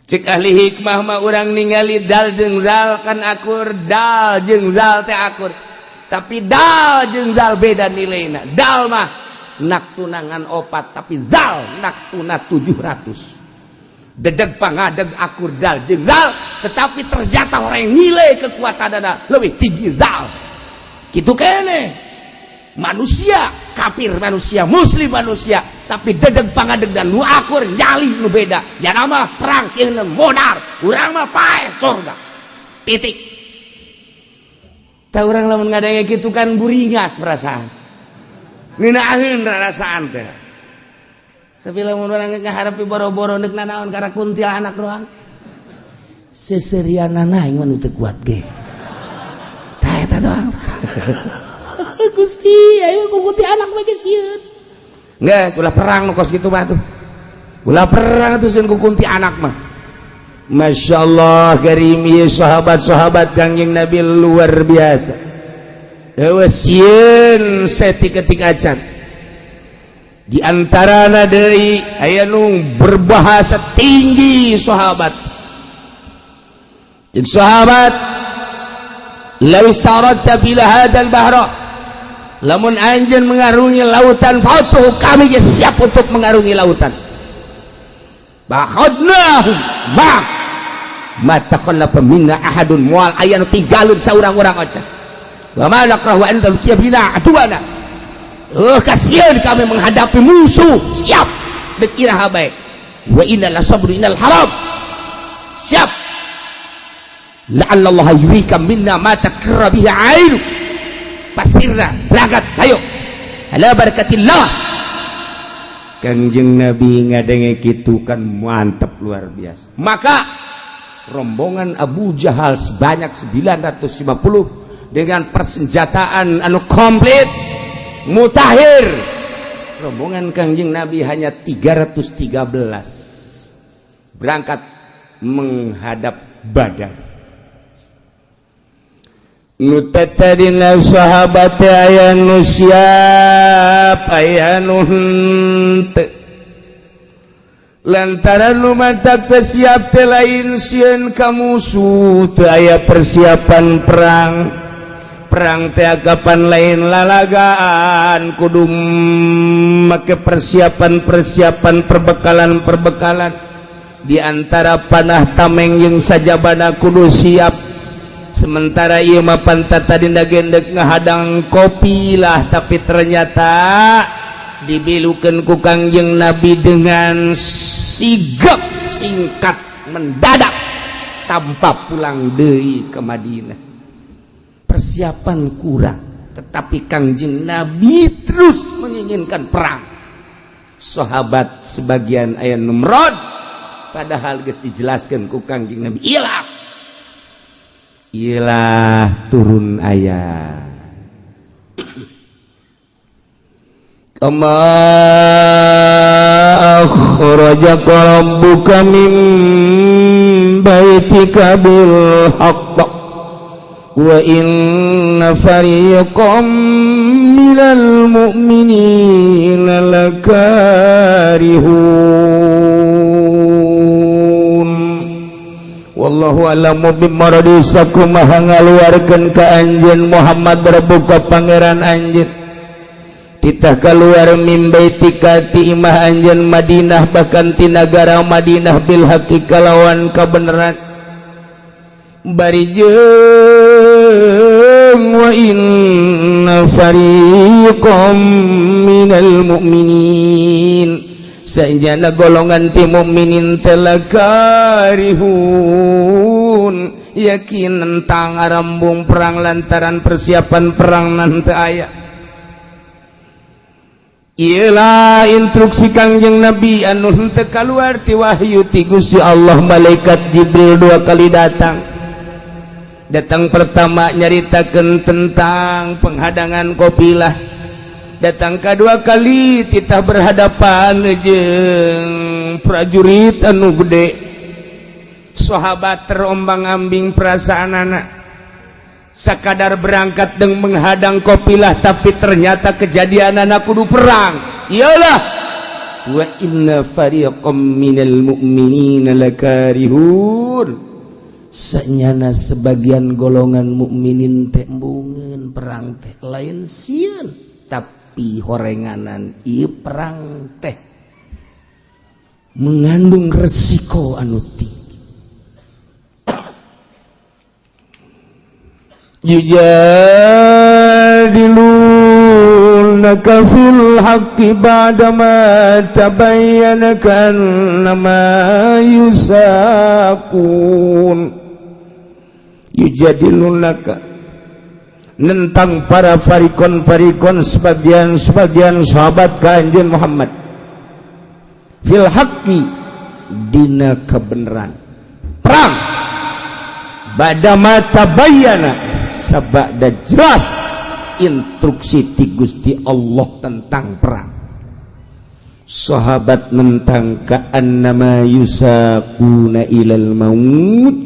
Cek ahli hikmah mah, urang ningali dal jeung zal kan akur, dal jeung zal teh akur, tapi dal jeung zal beda nilaina. Dal mah nak tunangan opat, tapi zal nak tuna 700. Dedeg pangadeg akur dal jeung zal, tetapi ternyata orang yang nilai kekuatan dana lebih tinggi zal. Gitu kene manusia kafir manusia, muslim manusia, tapi dedeg pangadeg dan nu akur nyali nu beda. Ya nama perang sieun modar, urang mah paeh surga, titik. Tah, urang lamun ngadenge kitu kan buringas perasaan, ngeunaheun rarasaan teh. Tapi lamun urang ngaharepi boro-boro neuk nanaon karena kuntilanak doang, seserianana aing mah nu teu kuat ge. Tah, eta doang. Gusti, ayo ku kuntilanak mah geus sieun. Geus ulah perang nu kos kitu mah tuh. Ulah perang tuh sieun ku kuntilanak mah. Masya Allah karim, ieu sahabat-sahabat Kangjeng Nabi luar biasa. Eueuh sieun saketik acan. Di antara deui aya nu berbahasa tinggi sahabat. Jeung sahabat, law istaradta bila hadzal bahra, lamun anjeun mengarungi lautan fatuh, kami ge siap untuk mengarungi lautan. Bakhadnahum ma takhallafa minna ahadun, moal aya nu tinggalun saurang-urang aja. Wa ma nakrahu an talqiya bina aduana, kasieun kami menghadapi musuh, siap dek iraha bae. Wa inna la sabru innal haram, siap. La'alla Allah yurika minna ma takarra bihi ainu. Pasirna berangkat, ayo ala barakatillah. Kangjeng Nabi ngadenge kitu kan mantap luar biasa. Maka rombongan Abu Jahal sebanyak 950 dengan persenjataan anu komplit mutakhir. Rombongan Kangjeng Nabi hanya 313 berangkat menghadap Badar. Nu tadina sahabat aya nu siap, aya nu henteu, lantaran nu matak teu siap teh lain sieun ka musuh, teu aya persiapan perang. Perang teh kapan lain lalagaan, kudu make persiapan-persiapan, perbekalan-perbekalan, di antara panah, tameng jeung sajabana kudu siap. Sementara ieu mah pantat tadi gendek ngahadang kafilah, tapi ternyata dibilukeun ku Kangjeng Nabi dengan sigap, singkat, mendadak, tanpa pulang deui ke Madinah. Persiapan kurang, tetapi Kangjeng Nabi terus menginginkan perang. Sahabat sebagian aya numrod, padahal geus dijelaskan ku Kangjeng Nabi. Ilah ilah, turun ayat kama akhrajaka rabbuka min baitika bil haqq wa inna fariqam minal mu'minina lakarihun. Wallahu a'lamu bimaradi. Sakumaha ngaluarkeun ka anjeun Muhammad rabbuka pangeran anjeun, titah keluar, min baitika ti imah anjeun Madinah, bahkan ti nagara Madinah, bil haqqi kalawan kabeneran, bari jeung wa inna fariqam minal mu'minin, saenjana golongan ti mukminin teh, lakarihun, yakin tentang arembung perang lantaran persiapan perang nanti aya. Iyalah instruksi Kangjeng Nabi anu henteu kaluar ti wahyu ti Gusti Allah. Malaikat Jibril dua kali datang. Datang pertama nyaritakeun tentang penghadangan kafilah, datang kedua kali titah berhadapan jeung prajurit anu gede. Sahabat terombang-ambing perasaan anak, sakadar berangkat dan menghadang kafilah, tapi ternyata kejadian anak kudu perang. Iyalah wa inna fariqam minal mu'minina lakarihun, sanyana sebagian golongan mukminin teh embungeun perang teh, lain sieun tapi horenganan ieu perang teh mengandung resiko anu tinggi. Yujadilunaka fil haqqi ba'dama tabayyana ka'annama yusaqun. Yujadilunaka, nentang para farikon-farikon, sebagian-sebagian sahabat ka anjeun Muhammad, fil haqqi dina kebenaran perang, ba'dama tabayyana sabada jelas instruksi ti Gusti Allah tentang perang. Sahabat nentang, ka'annama yusaquna ilal maut,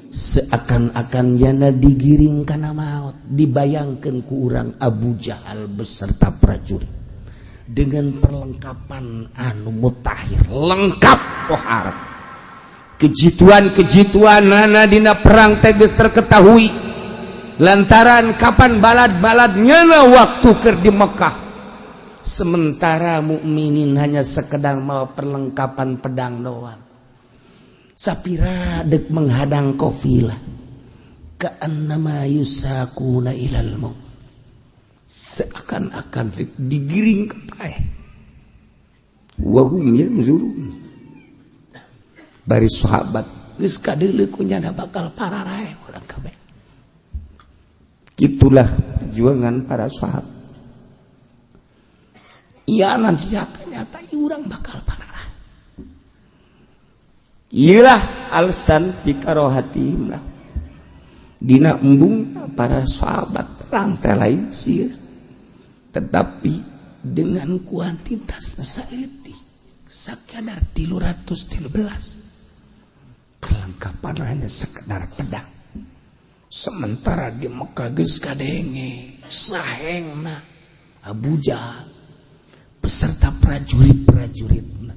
seakan-akan jana digiring kana maut. Dibayangkan ku urang Abu Jahal beserta prajurit dengan perlengkapan anu mutakhir, lengkap pohara, kejituan-kejituan nana dina perang teges terketahui lantaran kapan balad-baladnya waktu keur di Mekah. Sementara mukminin hanya sekedar mau perlengkapan pedang doang, sapira dek menghadang kafilah, ka'annama yusaquna ilal maut, seakan-akan digiring ke paeh, wahum yanzurun. Bari sahabat geus kadeuleu ku nyana bakal pararaeh urang kabeh. Itulah perjuangan para sahabat. Iya, nanti nyata-nyata urang bakal pararaeh. Iyalah alasan dikarohatihim lah. Dina embung para sahabat perang teh lain sieun, tetapi dengan kuantitas saeutik, sakadar 313, kelengkapan hanya sekedar pedang. Sementara di Mekah geus kadenge sahengna Abu Jahal beserta prajurit-prajuritna.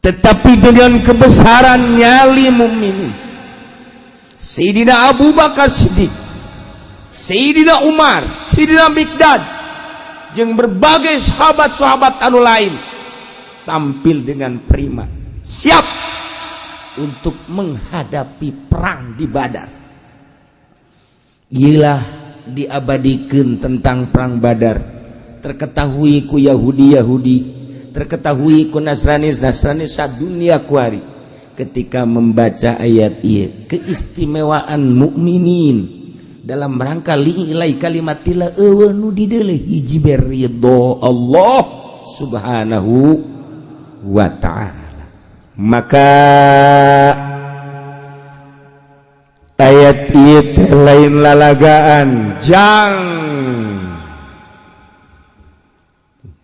Tetapi dengan kebesaran nyali mukminin, Sayyidina Abu Bakar Siddiq, Sayyidina Umar, Sayyidina Miqdad jeung berbagai sahabat-sahabat anu lain tampil dengan prima, siap untuk menghadapi perang di Badar. Iyalah, diabadikan tentang perang Badar, terketahui ku Yahudi Yahudi, terketahui ku Nasrani Nasrani dunia kuari. Ketika membaca ayat ieu, keistimewaan mukminin dalam rangka li'ilai kalimatillah, euweuh nu dideuleu, hiji ridho Allah Subhanahu wa Ta'ala. Maka ayat ieu teh lain lalagaan jang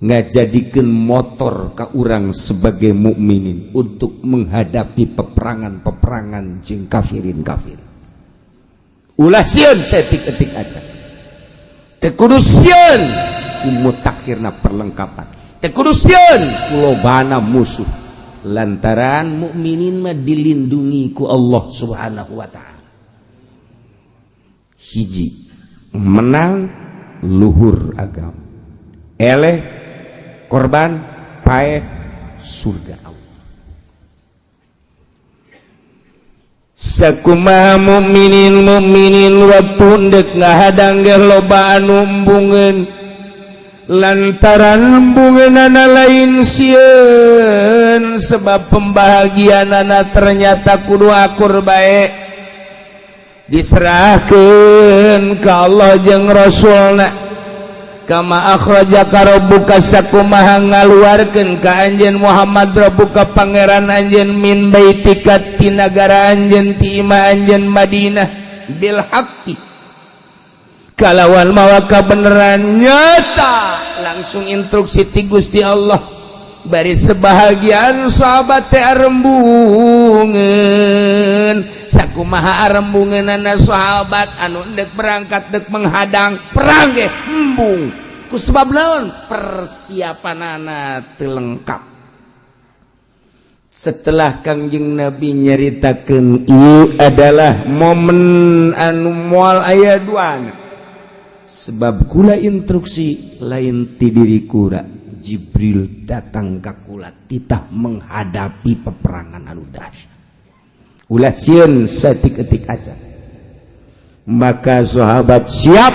ngajadikeun motor ka urang sebagai mukminin untuk menghadapi peperangan-peperangan jeung kafirin kafir. Ulah sieun saeutik-eutik aja, teu kudu sieun ku mutakhirna perlengkapan, teu kudu sieun ku lobana musuh, lantaran mukminin mah dilindungi ku Allah Subhanahu wa Ta'ala. Hiji menang luhur agama, eleh korban, paeh surga Allah. Sakumaha mukminin mukminin waktu ndek ngahadang ge loba anu embungeun, lantaran embungeunana lain sieun, sebab pembahagianana ternyata kudu akur bae, diserahkeun ka Allah jeung Rasulna. Kama akhrajaka rabbuka, sakumaha ngaluarkeun ka anjeun Muhammad, rabbuka pangeran anjeun, min baitika ti nagara anjeun, ti imah anjeun Madinah, bil haqqi kalawan mawa kabeneran nyata. Langsung instruksi ti Gusti Allah, bari sebahagian sahabat teh arembungeun. Sakumaha arembungeunana sahabat anu dek berangkat, dek menghadang perang ge embung, ku sebab naon? Persiapanana teu lengkap. Setelah Kangjeng Nabi nyaritakeun, ieu adalah momen anu moal aya duana, sebab kula instruksi lain ti diri kula, Jibril datang ka kula titah menghadapi peperangan anu dahsyat, ulah sieun saeutik-eutik aja. Maka sahabat siap.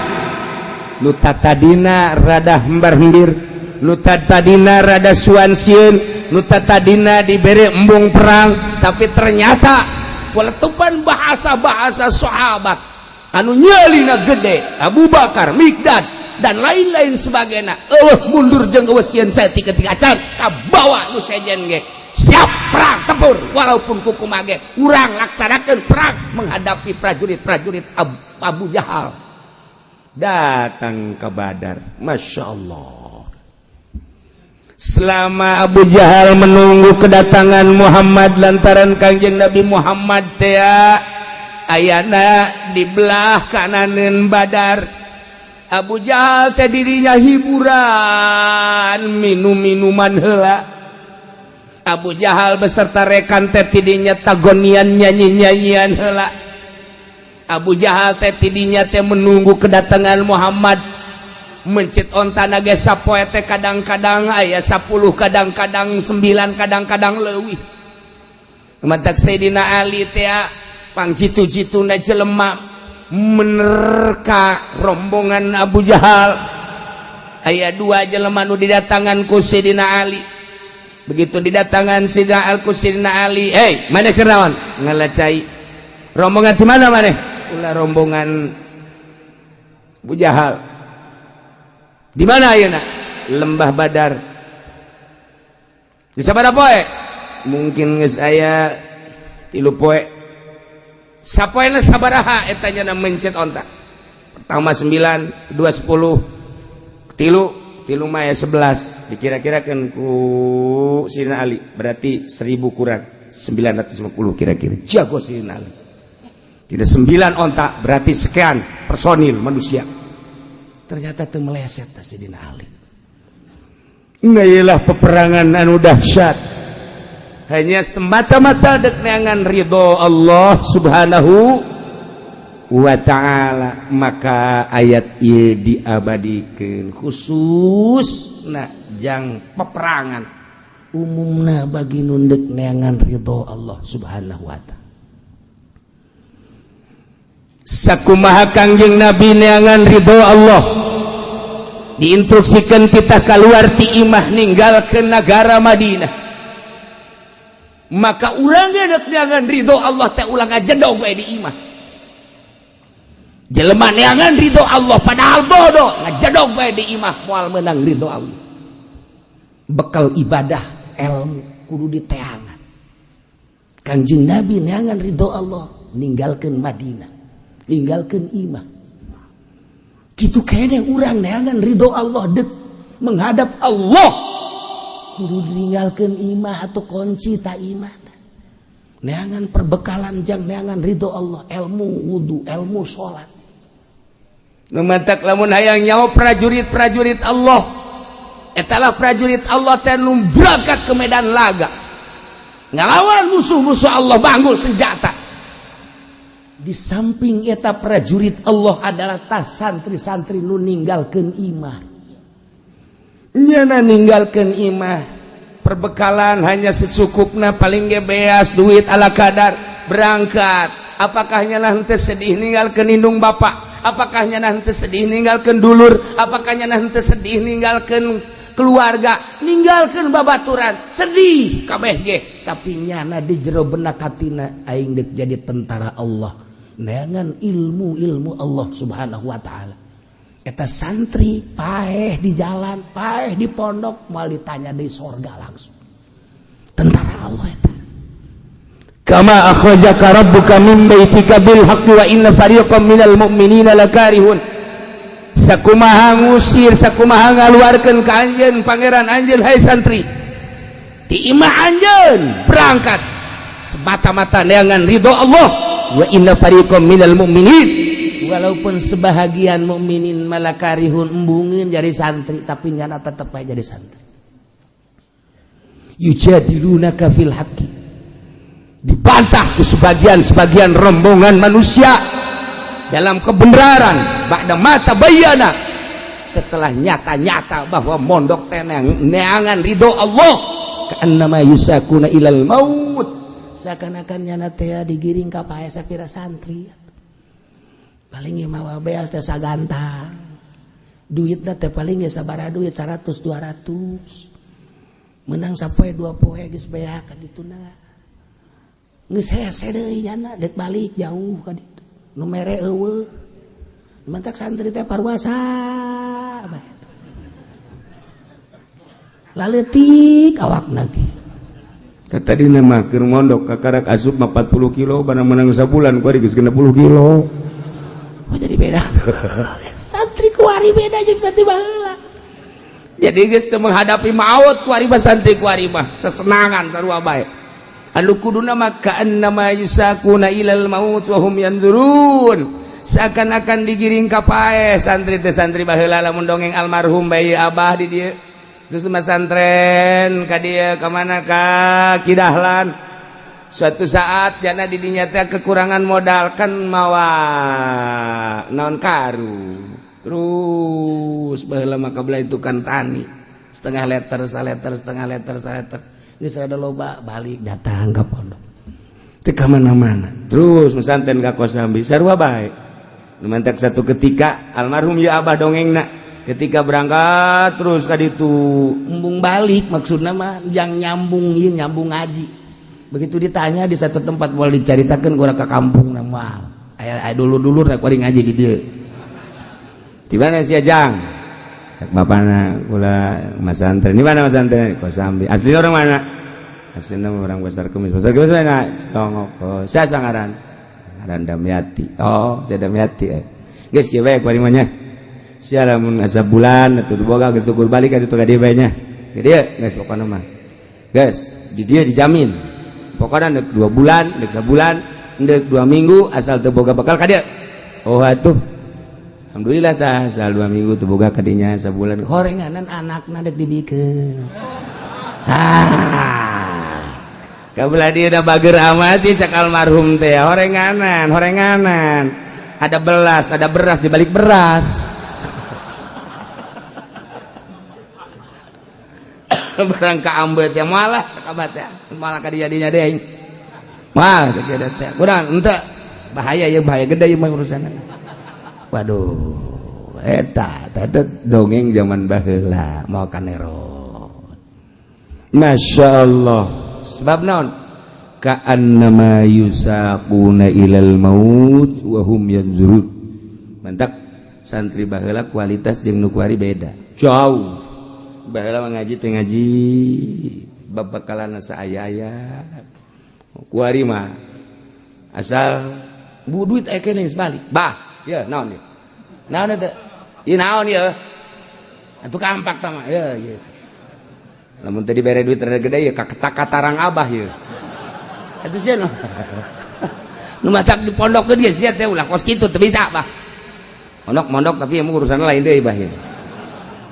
Nu tadina rada hembar-hembir, nu tadina rada suan sieun, nu tadina diberi embung perang, tapi ternyata letupan bahasa-bahasa sahabat anu nyalina gede, Abu Bakar, Mikdad, dan lain-lain sebagainya, euweuh mundur jeung euweuh sieun saeutik-eutik acan, kabawa nu sejen ge siap perang tempur. Walaupun kukumaha ge urang laksanakeun perang menghadapi prajurit-prajurit Abu Jahal. Datang ke Badar, Masya Allah. Selama Abu Jahal menunggu kedatangan Muhammad, lantaran Kangjeng Nabi Muhammad teh ayana di belah kananeun Badar, Abu Jahal teh dirinya hiburan, minum minuman heula. Abu Jahal beserta rekan teh tidinya tagonian, nyanyi-nyanyian heula. Abu Jahal teh tidinya teh menunggu kedatangan Muhammad, mencit onta ge sapoe teh kadang-kadang aya 10, kadang-kadang 9, kadang-kadang leuwih. Matak Sayyidina Ali teh pang jitu-jituna jelema menerka rombongan Abu Jahal. Aya dua jelema nu didatangan ku Sayyidina Ali. Begitu didatangan Sayyidina Al ku Sayyidina Ali, "Hei, mana keur naon?" "Ngala cai." "Rombongan di mana maneh?" "Ulah rombongan Abu Jahal." "Di mana ayeuna?" "Lembah Badar." "Di sabaraha poe?" "Mungkin geus aya 3 poe." Sapoena sabaraha eta nyana mencet onta? Pertama 9, 2, 10, tilu tilu mah ya 11. Dikira-kirakan ku Sidina Ali berarti 1000 kurang 950 kira-kira. Jago Sidina Ali. Tidak, 9 onta berarti sekian personil manusia. Ternyata itu meleset Sidina Ali. Nah, peperangan anu dahsyat hanya semata-mata dek neangan ridho Allah Subhanahu wa Ta'ala. Maka ayat ieu diabadikan khusus nah jang peperangan, umumna bagi nu dek neangan ridho Allah Subhanahu wa Ta'ala. Sakumaha Kangjeng Nabi neangan ridho Allah, diinstruksikan kita keluar ti imah, ninggalkeun negara Madinah, maka urang dek neangan ridho Allah teh ulah ngajedog we di imah. Jelema neangan ridho Allah padahal bodoh, ngajedog bae di imah, moal menang ridho Allah. Bekal ibadah, ilmu kudu diteangan. Kanjeng Nabi neangan ridho Allah, ninggalkeun Madinah, ninggalkeun imah. Kitu kene urang neangan ridho Allah, dek menghadap Allah kudu ditinggalkeun imah atau kunci tak imah. Neangan perbekalan jang neangan ridho Allah, ilmu wudu, ilmu salat. Matak lamun hayang nyawa prajurit-prajurit Allah, etalah prajurit Allah teh nu berangkat ke medan laga ngalawan musuh-musuh Allah, banggul senjata. Di samping eta prajurit Allah adalah tas santri-santri nu ninggalkeun imah. Nyana ninggalkeun imah, perbekalan hanya secukupna, paling ge beas duit ala kadar, berangkat. Apakah nyana henteu sedih ninggalkeun indung bapak? Apakah nyana henteu sedih ninggalkeun dulur? Apakah nyana henteu sedih ninggalkeun keluarga, ninggalkeun babaturan? Sedih kabeh ge, tapi nyana di jero benak hatina, aing dek jadi tentara Allah, neangan ilmu-ilmu Allah Subhanahu wa Ta'ala. Eta santri paeh di jalan, paeh di pondok, mal ditanya di sorga langsung. Tentara Allah eta. Kama akhrajaka rabbuka min baitika bil haqqi wa inna fariqam minal mu'minina lakarihun. Sakumaha ngusir, sakumaha ngaluarkeun ka anjeun pangeran anjeun, hai santri, ti imah anjeun berangkat semata-mata neangan ridho Allah. Wa inna fariqam minal mu'minin, walaupun sebahagian mukminin malakarihun, embungin jadi santri, tapi nyana tetep aja jadi santri. Yujadilunaka fil haqqi, dibantah ke sebagian-sebagian rombongan manusia dalam kebenaran, ba'da ma tabayyana, setelah nyata-nyata bahwa mondok tenang neangan ridho Allah. Ka'annama yusaquna ilal maut, seakan-akan nyana teh digiring ka paeh. Sapira santri paling mawa beas teh sagantang, duitna teh paling ya sabaraha duit, 100, 200, menang sapoe dua poe geus beak ka dituna, geus hese deui nyana dek balik jauh ka ditu, nu mere eueuh. Mantak santri teh parwasa bae, laleutik awakna ge. Tadi nama keur mondok kakarak asup 40 kilo, barang menang sabulan kuari geus 60 kilo. Oh, jadi beda santri kuari, beda jeung santri baheula. Jadi geus teu menghadapi maut kuari mah, santri kuari mah sesenangan sarua bae. Anu kuduna mah ka'annama yusaquna ilal maut wa hum yanzurun, seakan-akan digiring ka paeh santri teh. Santri baheula lamun dongeng almarhum bayi abah di dieu, terus masantren ka dieu, ka mana, ka Kidahlan, suatu saat jana di dinya teh kekurangan modal kan, mawa naon, karu. Terus baheula mah kabelah itu kan tani, setengah liter saliter, setengah liter saliter, geus rada loba, balik datang ke pondok, teu ka mana-mana, terus mesanten ka Kosambi sarua bae. Nu mantak satu ketika almarhum ya abah dongengna, ketika berangkat terus ka ditu embung balik, maksudna mah yang nyambung ieu, nyambung ngaji. Begitu ditanya di satu tempat, boleh diceritakan gua ke kampung na moal aya aya dulu-dulu rek kuari ngaji di dieu. Di mana sih, Jang? Cak bapana, kula masantren. Di mana masantren? Kosambi. Asli orang mana? Aslinya orang Pasar Kemis. Pasar Kemis mana? Congok. Oh, saya sangaran. Ngaran Damyati. Oh, saya Damyati eh. Geus kieu bae kuari mah nya. Sia lamun asa bulan atuh boga geus tukur balik atuh ka dieu bae nya. Ke dieu geus pokona mah. Geus, di dieu dijamin. Pokona deuk 2 bulan, deuk sabulan, deuk 2 minggu asal teu boga bekal ka dieu. Oh atuh. Alhamdulillah tah asal 2 minggu teu boga ka dinya sabulan horenganan anakna deuk dibikeun. Ah. Kabelah dia udah bager amat cak almarhum teh horenganan, horenganan. Ada belas, ada beras di balik beras. Barang ka ambet ya malah kabat ya. Malah ka jadinya deh. Mah teh kurang ente bahaya ya bahaya gede ieu mah urusanna. Waduh, eta teh dongeng zaman baheula mau kanerot. Masya Allah. Sebab naon? Ka'annama yusaquna ilal maut wa hum yanzurun. Mantak santri baheula kualitas jeung nu kuari beda. Jauh. Baheula mah ngaji teh ngaji babakalan saaya-aya. Kuari mah asal bu duit aya keneh geus balik. Bah, ye naon ieu? Naon eta? Ieu naon ieu? Atuh kampak tah mah. Ye gitu. Lamun teu dibere duit rada gede ya kaketak katarang abah ye. Atuh sia nu matak di pondok ge sia teh ulah kos kitu teu bisa bah. Mondok-mondok tapi emang urusan lain deui bah ye.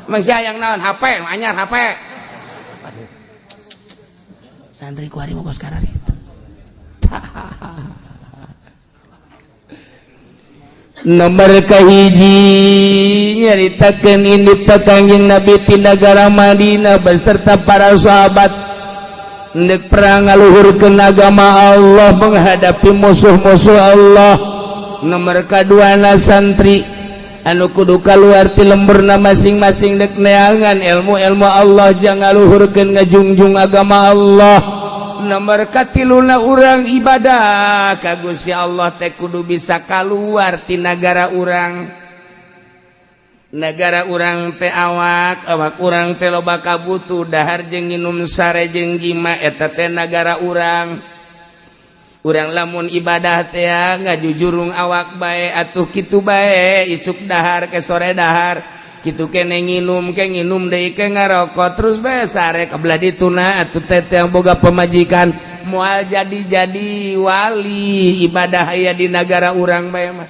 Emang sia yang naon HP, anyar HP. Aduh. Santri kuari mah kos kararitu. Nomor kahiji nyaritakeun indit Kangjeng Nabi ti nagara Madinah beserta para sahabat ndek perang ngaluhurkeun agama Allah menghadapi musuh-musuh Allah. Nomor kaduana santri anu kudu kaluar ti lemburna masing-masing dek neangan ilmu-ilmu Allah jang ngaluhurkeun ngajungjung agama Allah. Nomor katiluna urang ibadah ka Gusti Allah teh kudu bisa kaluar ti nagara urang. Nagara urang teh awak, awak urang teh loba kabutuh dahar jeung nginum sare jeung jima eta teh nagara urang. Urang lamun ibadah teh ngajujurung awak bae atuh kitu bae isuk dahar ke sore dahar kitu kene nginum ke nginum deui ke ngarokok terus bae sare kabelah dituna atuh teh yang boga pemajikan moal jadi-jadi wali ibadah aya di nagara urang bae mah.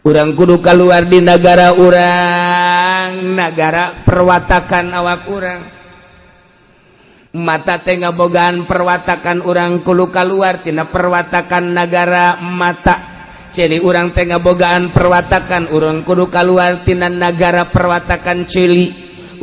Urang kudu keluar di nagara urang, nagara perwatakan awak urang. Mata teh ngabogaan perwatakan urang kudu keluar tina perwatakan nagara mata. Celi urang teh ngabogaan perwatakan urang kudu keluar tina nagara perwatakan celi.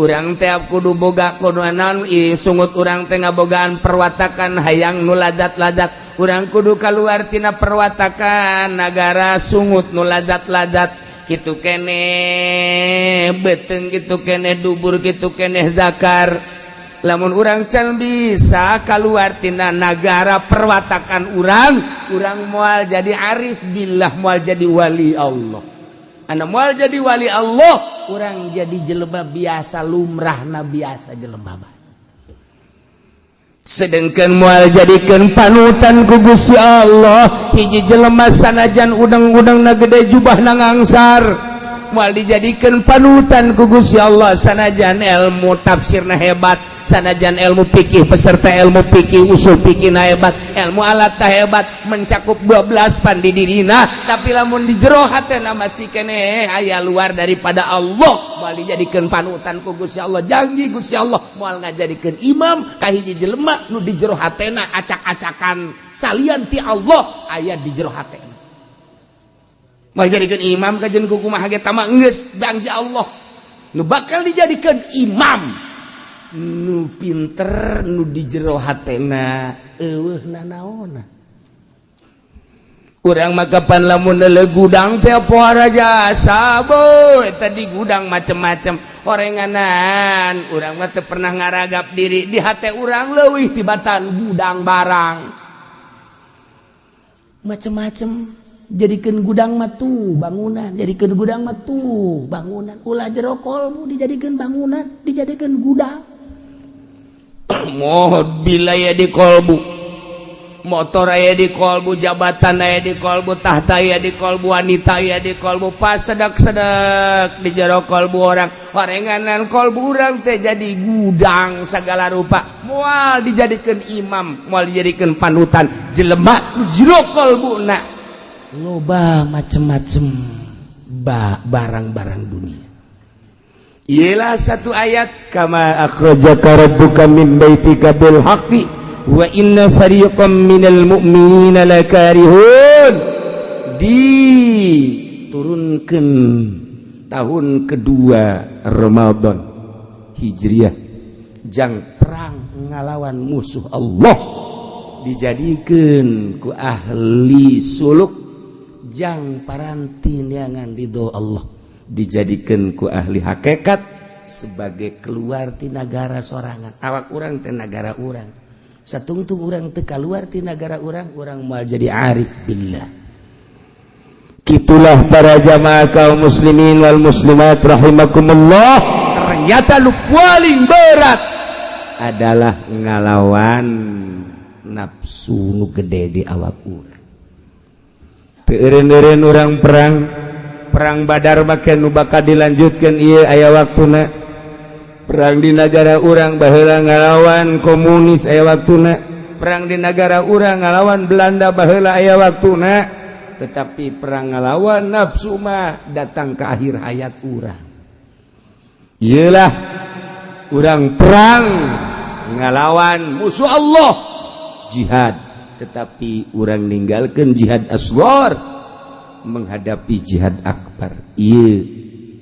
Urang teh kudu boga kudu naon sungut urang teh ngabogaan perwatakan hayang nu ladat-ladat. Urang kudu keluar tina perwatakan nagara sungut nu ladat-ladat. Kitu keneh beuteung, kitu keneh dubur, kitu keneh zakar. Lamun urang can bisa keluar tina nagara perwatakan urang, urang moal jadi arif billah, moal jadi wali Allah. Anda moal jadi wali Allah, urang jadi jelema biasa lumrahna biasa jelema mah. Sedangkan moal jadikeun panutan ku Gusti Allah, hiji jelema sanajan udang-udangna gede jubahna ngangsar, moal dijadikeun panutan ku Gusti Allah sanajan ilmu tafsirna hebat, sanajan ilmu fikih peserta ilmu fikih usul fikih na hebat, ilmu alat hebat, mencakup 12 pan di dirina, tapi lamun di jero hatena masih keneh aya luar daripada Allah, moal dijadikeun panutan ku Gusti Allah. Janji Gusti Allah moal ngajadikeun imam ka hiji jelema nu di jero hatena acak-acakan salian ti Allah aya di jero hatena. Moal dijadikeun imam kajen ku kumaha ge tama geus janji Allah nu bakal dijadikeun imam nu pinter nu di jero hatena eueuh nanaona. Urang mah kapan lamun neuleuh gudang teh pohara jasa boy eta di gudang macem-macem orenganan. Urang mah teu pernah ngaragap diri di hate urang leuwih tibatan gudang barang macem-macem. Jadikeun gudang mah tuh bangunan, jadikeun gudang mah tuh bangunan, ulah jero kolbu dijadikeun bangunan, dijadikeun gudang. Mohon bila ya di kolbu Motor aya di kolbu, jabatan aya di kolbu, tahta aya di kolbu, wanita aya di kolbu, pas sedak-sedak di jero kolbu urang. Horenganan kolbu urang teh jadi gudang segala rupa. Moal dijadikan imam, moal dijadikan panutan jelema nu jero kolbuna loba macem-macem barang-barang dunia. Ialah satu ayat, kama akhrajaka rabbuka min baitika bil haqqi wa inna fariqam minal mu'minina lakarihun, diturunkan tahun kedua Ramadan Hijriah, jang perang ngalawan musuh Allah, dijadikan ku ahli suluk jang paranti neangan ridho Allah, dijadikan ku ahli hakikat sebagai keluar ti nagara sorangan. Awak urang teh nagara urang. Satungtung urang teu keluar ti nagara urang, urang moal jadi arif billah. Gitulah para jamaah kaum muslimin wal muslimat rahimakumullah. Ternyata lu paling berat adalah ngalawan nafsu nu gede di awak urang. Teu eureun-eureun urang perang, perang Badar make nu bakal dilanjutkan ieu aya waktuna. Perang di negara urang baheula ngalawan komunis aya waktuna, perang di negara urang ngalawan Belanda baheula aya waktuna, tetapi perang ngalawan nafsu mah datang ke akhir hayat urang. Iyalah urang perang ngalawan musuh Allah, jihad, tetapi urang ninggalkan jihad asghar menghadapi jihad akbar. Iya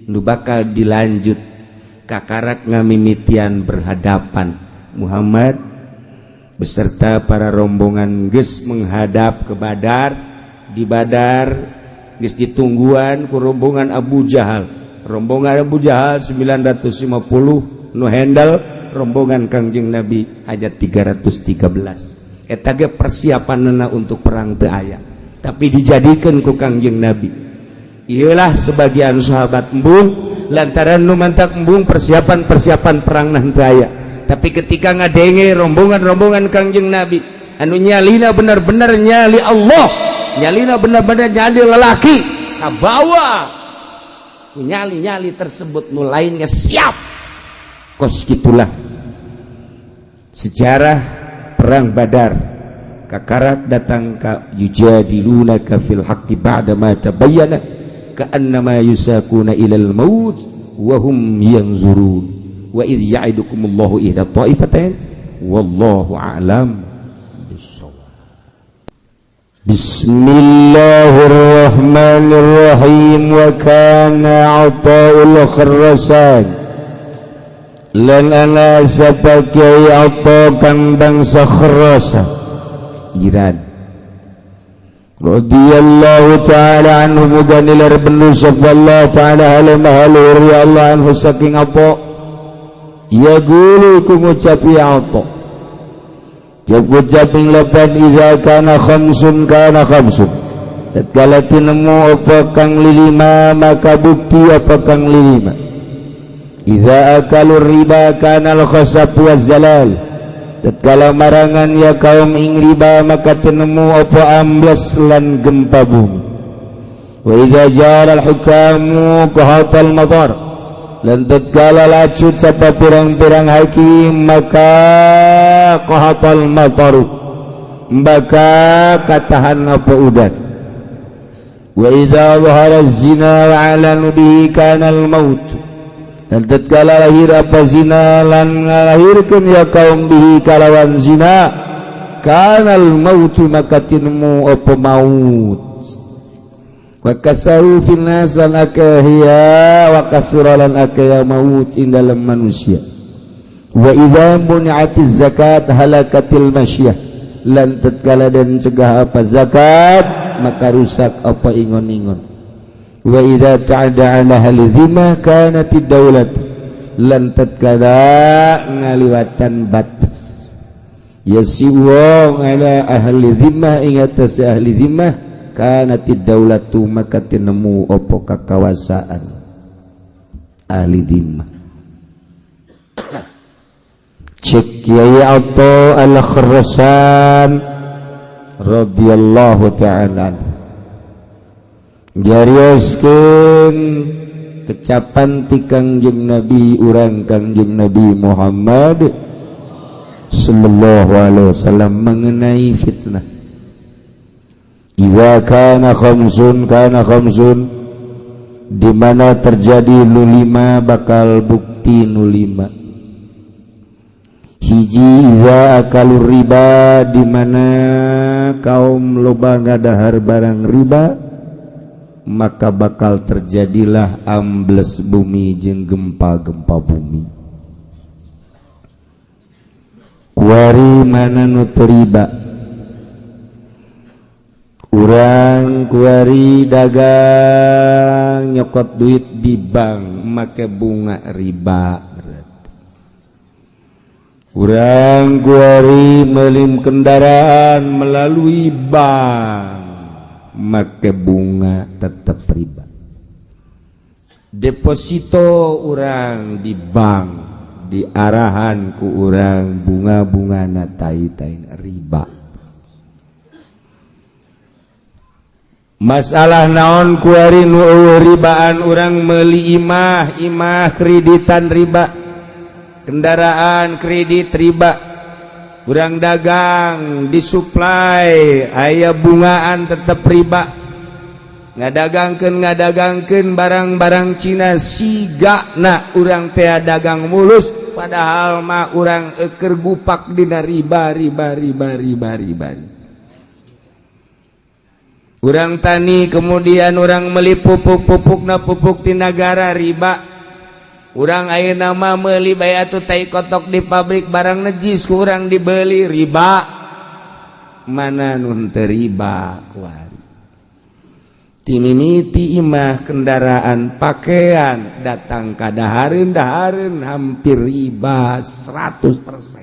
nu bakal dilanjut, kakarak ngamimitian berhadapan. Muhammad beserta para rombongan geus menghadap ke Badar. Di Badar geus ditungguan ku rombongan Abu Jahal. Rombongan Abu Jahal 950 nu handle, rombongan Kangjeng Nabi hanya 313. Eta ge persiapanna untuk perang teu aya, tapi dijadikan ku Kangjeng Nabi. Iyalah sebagian sahabat embung lantaran nu mantak embung persiapan-persiapan perang nah teu aya. Tapi ketika ngadenge rombongan-rombongan Kangjeng Nabi anu nyalina benar-benar nyali Allah, nyalina benar-benar nyali lelaki, kabawa ku nyali-nyali tersebut, nu lainnya siap. Kos gitulah sejarah perang Badar, kakarak datang ka yujadilunaka fil haqqi ba'da ma tabayyana ka'annama yusaquna ilal maut wa hum yanzurun wa idh ya'idukumullahu ihda ta'ifatain. Wallahu a'lam bissawab. Bismillahirrahmanirrahim. Wa kana Athaul Khurasan, lan ana sebagai Atha kang bangsa Khurasan Iran, radhiyallahu ta'ala anhu, muga nilar benu sapa Allah ta'ala halu maha ya Allah anhu saking apa ya gulu ku ngucap ya Atha jab ngucap ing lepan iza kana khamsun kana khamsun, tatkala tinemu apa kang lilima maka bukti apa kang lilima. Iza akalur riba kana al khasab wa zalal, tatkala marangan ya kaum ing riba maka tinemu apa ambles lan gempa bumi. Wa idza jara al hukamu qahatal matar, lan tatkala lacut sapa pirang-pirang hakim maka qahatal mataru, maka katahan apa udan. Wa idza zahara zina wa alanu bihi kana al maut, dan tatkala lahir apa zina lan ngalahirkeun ya kaum bihi kalawan zina kanal mautu maka tinemu apa maut. Wa katsaru fil nas, lan akeh ya wa katsura lan akeh ya maut ing dalam manusia. Wa idza muni'atiz zakat halakatil masyah, lan tatkala den cegah apa zakat maka rusak apa ingon-ingon. Wa idza ta'ada ala ahli dhimma kanatid daulat, lan tatkala ngaliwatan batas ya si wong ala ahli dhimmah ing atas ahli dhimmah kanatid daulatu maka tinemu opo kakawasaan ahli dhimmah. Cek Kiai Atha Al-Khurasan. radhiyallahu ta'ala jarioskeun kecapan ti Kangjeng Nabi urang, Kangjeng Nabi Muhammad sallallahu alaihi wasallam mengenai fitnah. Idza kana khamsun kana khamsun, di mana terjadi nu lima bakal bukti nu lima. Hiji, idza akalu riba, di mana kaum loba ngadahar barang riba, maka bakal terjadilah ambles bumi jeung gempa-gempa bumi. Kuari mana nu teu riba? Urang kuari dagang, nyokot duit di bank make bunga riba berarti. Urang kuari meuli kendaraan melalui bank make bunga, tetap riba. Deposito urang di bank diarahan ku urang bunga-bunga na tai-tai riba. Masalah naon kuari nu eueuh ribaan? Urang meuli imah, imah kreditan riba, kendaraan kredit riba, urang dagang disuplai aya bungaan tetep riba, ngadagangkeun ngadagangkeun barang-barang Cina siga na urang teh dagang mulus, padahal mah urang eker gupak dina riba, riba, riba, riba, riba. Urang tani, kemudian urang meli pupuk, pupuk na pupuk ti nagara, riba. Urang ayeuna mah meuli bae atuh tai kotok di pabrik, barang najis ku urang dibeli, riba. Mana nu teu riba kuari? Timimiti imah, kendaraan, pakaian, datang ka dahareun dahareun hampir riba 100%.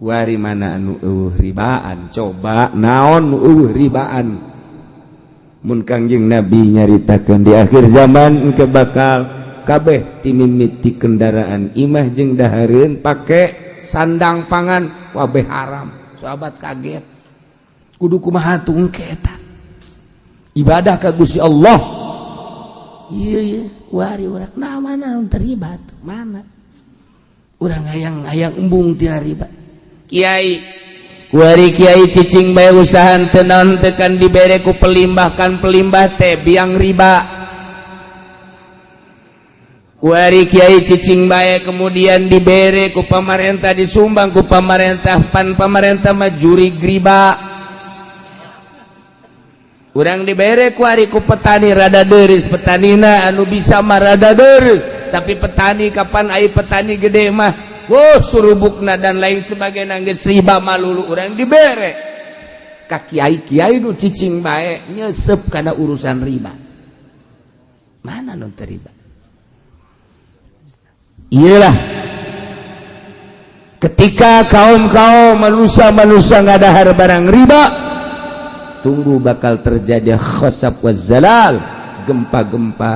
Kuari mana anu eueuh ribaan? Coba, naon nu eueuh ribaan? Mun Kangjeng Nabi nyaritakeun di akhir zaman engke bakal kabeh timimiti kendaraan, imah jeung dahareun, pake sandang pangan kabeh haram. Sahabat kaget, kudu kumaha tuh engke eta ibadah ka Gusti Allah? Iya iya, kuari urang nah mana nu terlibat? Mana urang hayang hayang embung tina riba? Kiai kuari, kiai cicing bae usahan teu naon teu kan dibere ku pelimbah, kan pelimbah teh biang riba. Kuari kiai cicing bae, kemudian dibere ku pamarentah, disumbang ku pamarentah, pan pamarentah mah jurig riba. Urang dibere kuari ku petani, rada deris petanina, anu bisa mah rada deris, tapi petani kapan ai petani gede mah, oh, surubukna dan lain sebagainya geus riba malulu. Urang dibere ka kiai, kiai nu cicing bae nyesep kana urusan riba. Mana nu teu riba? Iyalah, ketika kaum-kaum manusia-manusia ngadahar barang riba, tunggu bakal terjadi khosab wa zalal, gempa-gempa,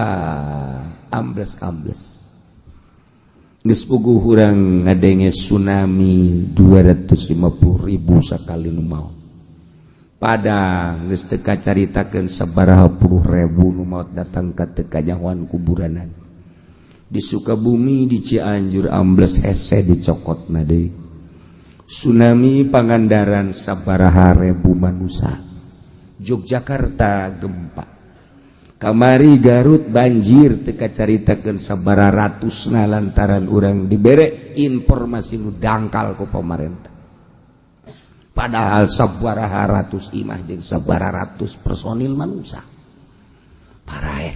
ambles-ambles. Geus puguh urang ngadenge tsunami 250 ribu sakali nu maot. Padang geus teu kacaritakeun sabaraha puluh ribu nu maot datang ka teu kanyahoan kuburanan. Di Sukabumi, di Cianjur ambles hese dicokotna deui. Tsunami Pangandaran sabaraha ribu manusia. Yogyakarta gempa. Kamari Garut banjir teu kacaritakeun sabaraha ratusna lantaran urang dibere informasi nu dangkal ku pemerintah. Padahal sabaraha ratus imah jeung sabaraha ratus personil manusia. Paraeh.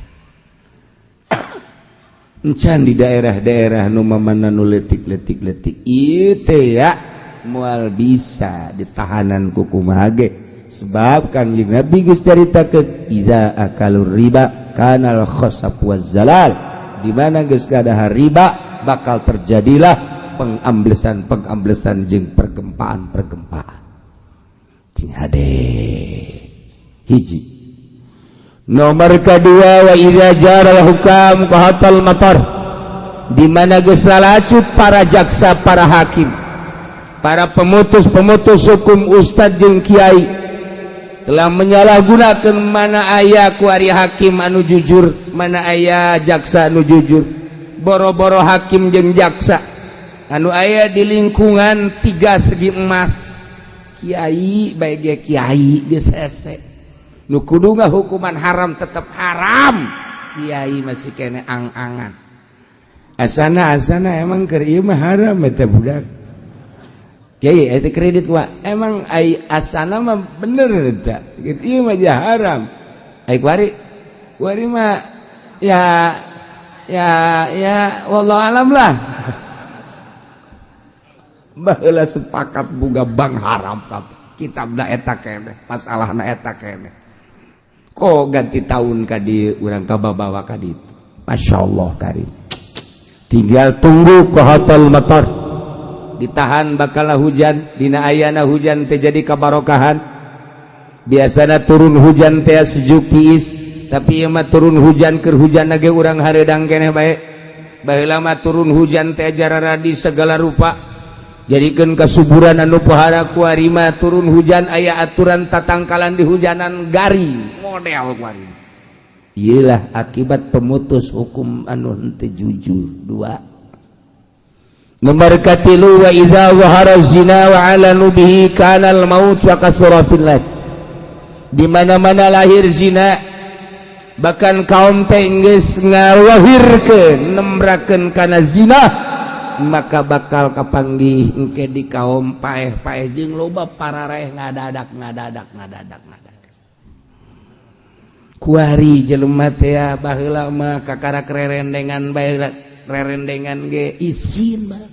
Encan di daerah-daerah nu mamana nu leutik-leutik leutik ieu teh ya moal bisa ditahanan ku kumaha ge, sebab Kangjeng Nabi geus caritakeun idza akalur riba kanal khasab waz zalal, di mana geus gadahar riba bakal terjadilah pengamblesan-pengamblesan jeung pergempaan-pergempaan. Cing hade. Hiji. Nomor kedua, wa idza jaral hukam qahatal matar, di mana geus lalacut para jaksa, para hakim. Para pemutus-pemutus hukum, ustad jeung kiai telah menyalahgunakan. Mana aya kuari hakim anu jujur? Mana aya jaksa anu jujur? Boro-boro hakim jeung jaksa anu aya di lingkungan tiga segi emas, kiai baik kiai geus hese. Nu kudu hukuman haram tetap haram, kiai masih kene ang-angan, asana asana emang keur ieu mah haram eta budak. Kiai eta kredit wa emang ai asana mah bener eta ieu mah haram. Ai kuari kuari mah ya ya ya, wallahu alam lah. Baheula sepakat buga bank haram, kitab da eta keneh, masalahna eta keneh. Kok ganti tahun ka di urang kababawa ka ditu. Masya Allah karim, tinggal tunggu ke hotel motor ditahan. Bakal hujan dina ayana hujan terjadi kabarokahan. Biasanya turun hujan teh sejuk tiis, tapi ieu mah turun hujan keur hujan lagi urang hareudang keneh bae. Baheula mah turun hujan teh jararadi segala rupa, jadikan kesuburan anu pohara. Kuari mah turun hujan aya aturan tatangkalan di hujanan, garing model kuari. Iyalah akibat pemutus hukum anu henteu jujur. Dua, nomor katilu, wa idza zahara zina wa alanu bihi kana al maut wa kathura fil nas. Di mana-mana lahir zina, bahkan kaum teh geus ngalahirkeun nembrakeun kana zina, maka bakal kapanggih engke di kaum paeh-paeh jeung loba pararaeh ngadadak ngadadak ngadadak ngadadak. Kuari jelema teh baheula mah kakarak rerendengan bae, rerendengan ge isin mah.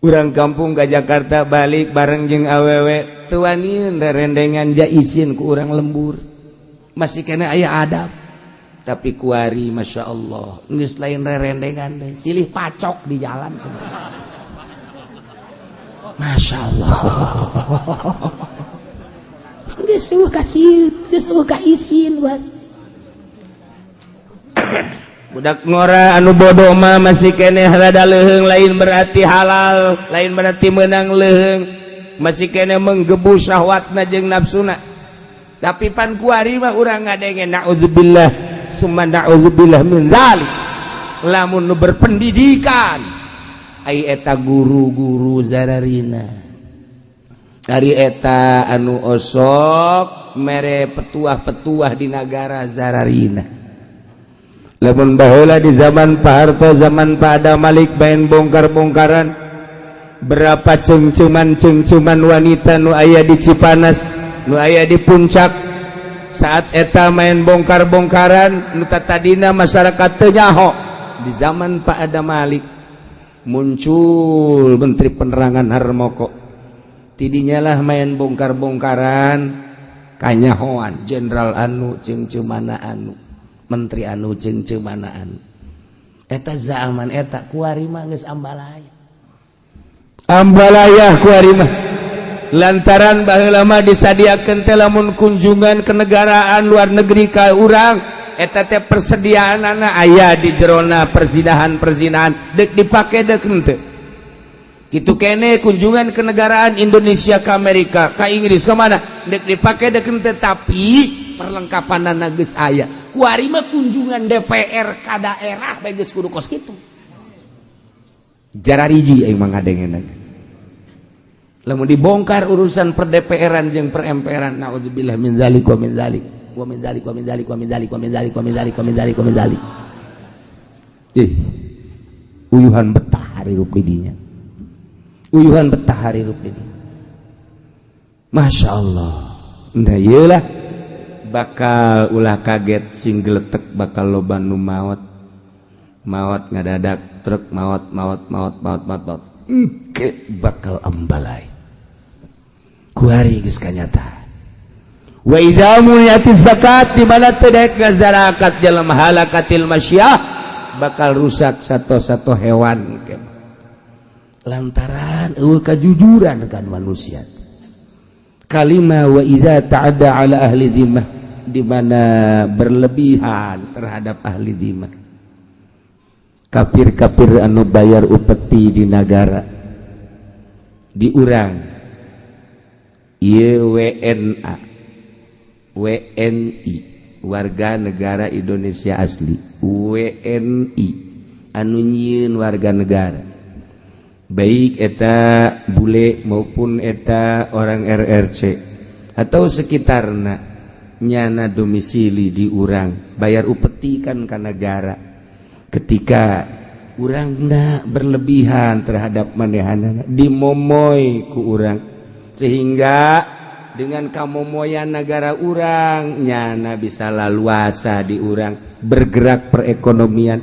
Urang kampung ke Jakarta balik bareng jeung awewe teu wanian rerendengan, ja isin ku urang lembur, masih kena aya adab. Tapi kuari Masya Allah, geus lain rerendengan deh, silih pacok di jalan semua. Masya Allah, geus eueuh kasih, geus eueuh ka isin buat budak ngora. Anu bodoh mah masih keneh rada leuheung, lain berarti halal, lain berarti menang leuheung, masih keneh menggebu syahwatna jeung nafsuna. Tapi pan kuari mah urang ngadenge, naudzubillah summa naudzubillah min zalik. Lamun nu berpendidikan, ai eta guru-guru zararina, ari eta anu osok mere petuah-petuah di nagara zararina. Lamun baheula di zaman Pak Harto, zaman Pak Adam Malik main bongkar-bongkaran, berapa cengceman-cengceman wanita nu aya di Cipanas, nu aya di Puncak. Saat eta main bongkar-bongkaran, nu tadina masyarakat teu nyaho. Di zaman Pak Adam Malik muncul Menteri Penerangan Harmoko, tidinya lah main bongkar-bongkaran kanyahoan jenderal anu cengcemana anu, menteri anu cengcemana anu. Eta zaman eta. Kuari mah geus ambalaya ambalaya kuari mah, lantaran baheula mah disadiakeun teh lamun kunjungan kenegaraan luar negeri ka urang, eta teh persediaanana aya di jerona perzinahan-perzinahan, dek dipake dek henteu. Kitu kene kunjungan kenegaraan Indonesia ke Amerika, ke Inggris, ke mana, dek dipake dek henteu, tapi perlengkapan geus aya. Kuari mah kunjungan DPR ka daerah bae geus kudu kos kitu. Jarariji aing mah ngadengeuna lamun dibongkar urusan per DPR-an jeung per MPR-an. Naudzubillah min zalik wa min zalik wa min zalik wa min zalik wa min zalik wa min zalik wa min zalik wa min zalik wa min zalik. Ih, uyuhan betah hirup di dinya, uyuhan betah hirup di dinya. Masya Allah. Nah, iyalah bakal ulah kaget sing geletek, bakal loba nu maot maot ngadadak truk maot maot maot maot maot maot. Engke bakal ambalai kuari geus kanyata. Wa idza muniati zakat, di mana teu daek ngazarakat jelema, halakatil masyah, bakal rusak satu-satu hewan lantaran eueuh kajujuran kan manusia. Kalima, wa idza ta'adda ala ahli dhimmah, di mana berlebihan terhadap ahli dhimmah, kafir-kafir anu bayar upeti di negara. Di urang ieu WNA, WNI, warga negara Indonesia asli, WNI anu nyieun warga negara, baik eta bule maupun eta orang RRC atau sekitarna, nyana domisili di urang, bayar upeti kan ka negara. Ketika urangna berlebihan terhadap manehanana, dimomoy ku urang, sehingga dengan kamomoyan negara urang, nyana bisa laluasa di urang bergerak perekonomian.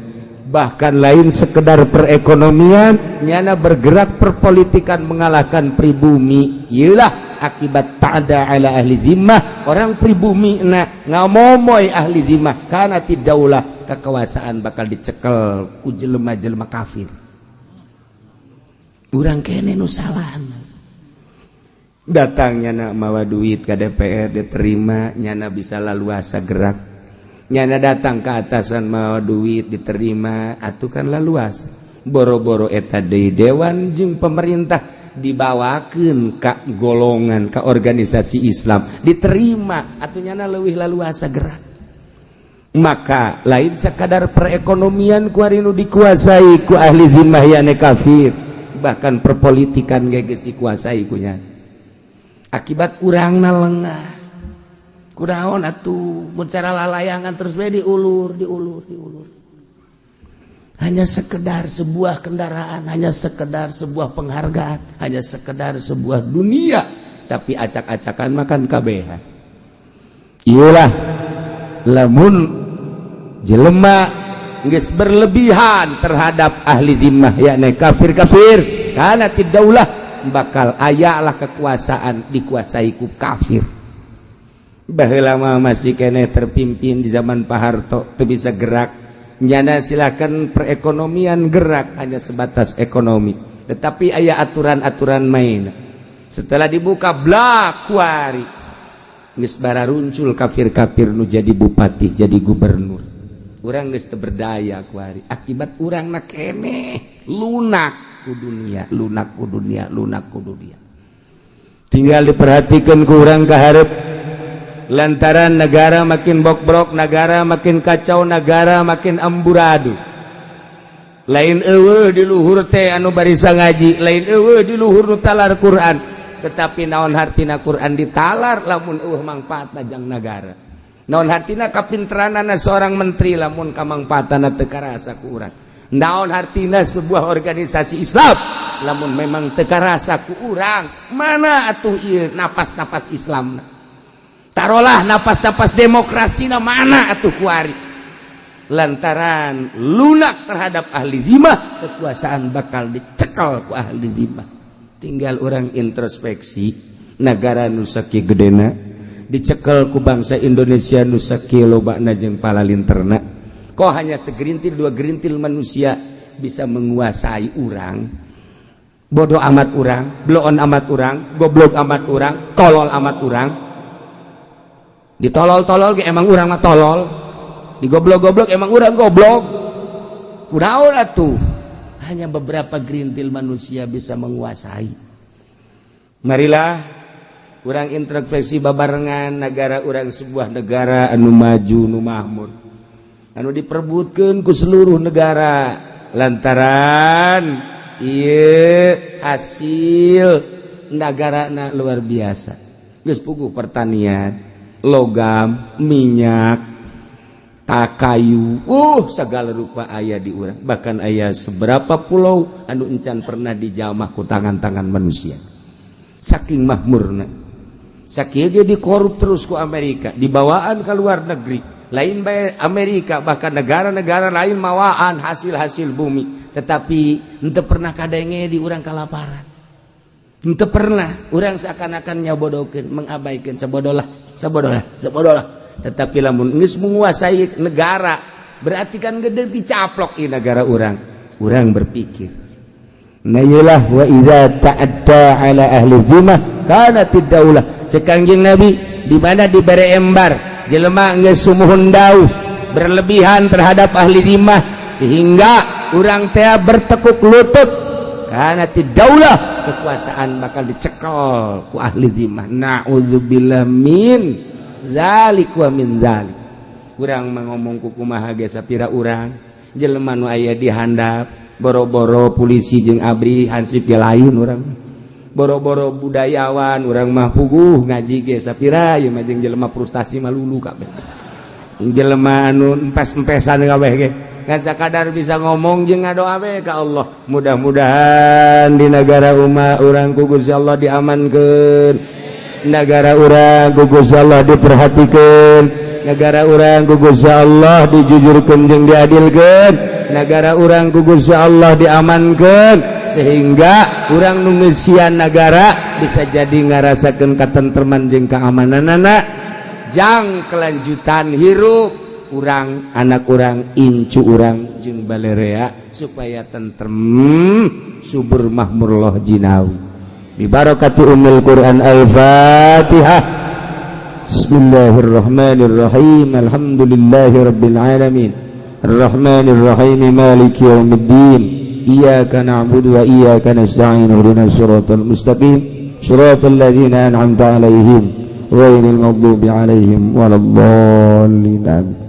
Bahkan lain sekedar perekonomian, nyana bergerak perpolitikan, mengalahkan pribumi. Iyalah akibat ta'da ala ahli zimmah. Orang pribumi na ngamomoy ahli zimmah karena tidaulah kekuasaan bakal dicekel ku jelema-jelema kafir. Urang kene nu salah. Datang nyana mawa duit ke DPR, diterima, nyana bisa laluasa gerak. Nyana datang ke atasan mawa duit, diterima atuh kan laluasa. Boro-boro eta deui, dewan jeung pemerintah dibawakeun ka golongan, ka organisasi Islam, diterima atuh, nyana leuwih laluasa gerak. Maka lain sekadar perekonomian ku nu dikuasai ku ahli zimmah yane kafir, bahkan perpolitikan geus dikuasai kunya akibat urangna lengah. Kunaon atuh mun cara lalayangan terus bae diulur, diulur, diulur? Hanya sekedar sebuah kendaraan, hanya sekedar sebuah penghargaan, hanya sekedar sebuah dunia, tapi acak-acakan makan kabehan. Iyalah, lamun jelema geus berlebihan terhadap ahli zimmah yakni kafir-kafir, karena tidaulah bakal ayalah kekuasaan dikuasai ku kafir. Baheula mah masih kene terpimpin di zaman Pak Harto, teu bisa gerak nyana. Silakan perekonomian gerak hanya sebatas ekonomi, tetapi aya aturan-aturan main. Setelah dibuka blak kuari geus bararuncul kafir-kafir nu jadi bupati, jadi gubernur. Urang geus teu berdaya kuari akibat urangna keneh lunak ku dunia, lunak ku dunia, lunak ku dunia. Tinggal diperhatikan ku urang ka hareup, lantaran negara makin bokbrok, negara makin kacau, negara makin amburadul. Lain eueuh di luhur teh anu barisa ngaji, lain eueuh di luhur nu talar Quran, tetapi naon hartina Quran ditalar lamun eueuh mangfaatna jang nagara? Naon hartina kapinteranana seorang menteri lamun kamangfaatana teu karasa ku urang? Naon hartina sebuah organisasi Islam lamun memang teu karasa ku urang? Mana atuh ieu napas-napas Islam? Taruhlah napas-napas demokrasi, mana atuh kuari? Lantaran lunak terhadap ahli zimah, kekuasaan bakal dicekal ku ahli zimah. Tinggal urang introspeksi, negara nu sakieu gedena dicekel ku bangsa Indonesia nu sakieu lobana jeung palalinterna. Kok hanya segerintil dua gerintil manusia bisa menguasai urang? Bodoh amat urang, bloon amat urang, goblok amat urang, tolol amat urang. Ditolol-tolol ge emang urang mah tolol, digoblok-goblok emang urang goblok. Kunaon atuh hanya beberapa gerintil manusia bisa menguasai? Marilah urang introspeksi babarengan. Negara urang sebuah negara anu maju, nu makmur, anu diperbutkan ku seluruh negara lantaran ieu hasil negara luar biasa. Geus puguh pertanian, logam, minyak, tak kayu, segala rupa aya di urang. Bahkan aya seberapa pulau anu encan pernah dijamah ku tangan-tangan manusia, saking makmurna. Sakieu ge dikorup terus ku Amerika, dibawaan ke luar negeri. Lain bae Amerika, bahkan negara-negara lain mawaan hasil-hasil bumi, tetapi henteu pernah kadenge di urang kalaparan. Henteu pernah. Urang seakan-akan nyabodokeun, mengabaikan, sabodolah, sabodolah, sabodolah. Tetapi lamun geus menguasai negara, berarti kan gede dicaplok di negara urang. Urang berpikir. Nah, iyalah, wa iza ta'adda ala ahli zimmah kanatid daulah. Cek Kangjeng Nabi, di mana dibere embar jelema geus sumuhun dauh berlebihan terhadap ahli zimmah, sehingga urang teh bertekuk lutut. Kanati daulah, kekuasaan bakal dicekel ku ahli zimah. Naudzubillah min zalik wa min zalik. Urang mah ngomong ku kumaha ge, sapira urang jelema nu aya di handap, boro-boro polisi jeung ABRI, hansip ge lain. Urang boro-boro budayawan, urang mah puguh ngaji ge sapira ieu mah jeung jelema frustasi mah lulu kabeh, jelema anu empes-empesan kabeh ge. Ngan sakadar bisa ngomong jeung ngadoa we ka Allah, mudah-mudahan di negara umat urang ku Gusti Allah diamankeun, negara urang ku Gusti Allah diperhatikeun, negara urang ku Gusti Allah dijujurkeun jeung diadilkeun, negara urang ku Gusti Allah diamankeun, sehingga urang nu ngeusian negara bisa jadi ngarasakeun katentreman jeung keamananana jang kelanjutan hirup urang, anak urang, incu urang jeung balerea, supaya tentrem, subur, makmur, loh jinawi, bibarakati ummil Quran. Al-Fatihah. Bismillahirrahmanirrahim. Alhamdulillahi rabbil alamin, Arrahmanirrahim, maliki yaumiddin, iyyaka na'budu wa iyyaka nasta'in, ihdinas siratal mustaqim, siratal ladzina an'amta 'alaihim, ghairil maghdubi 'alaihim waladdallin. Amin.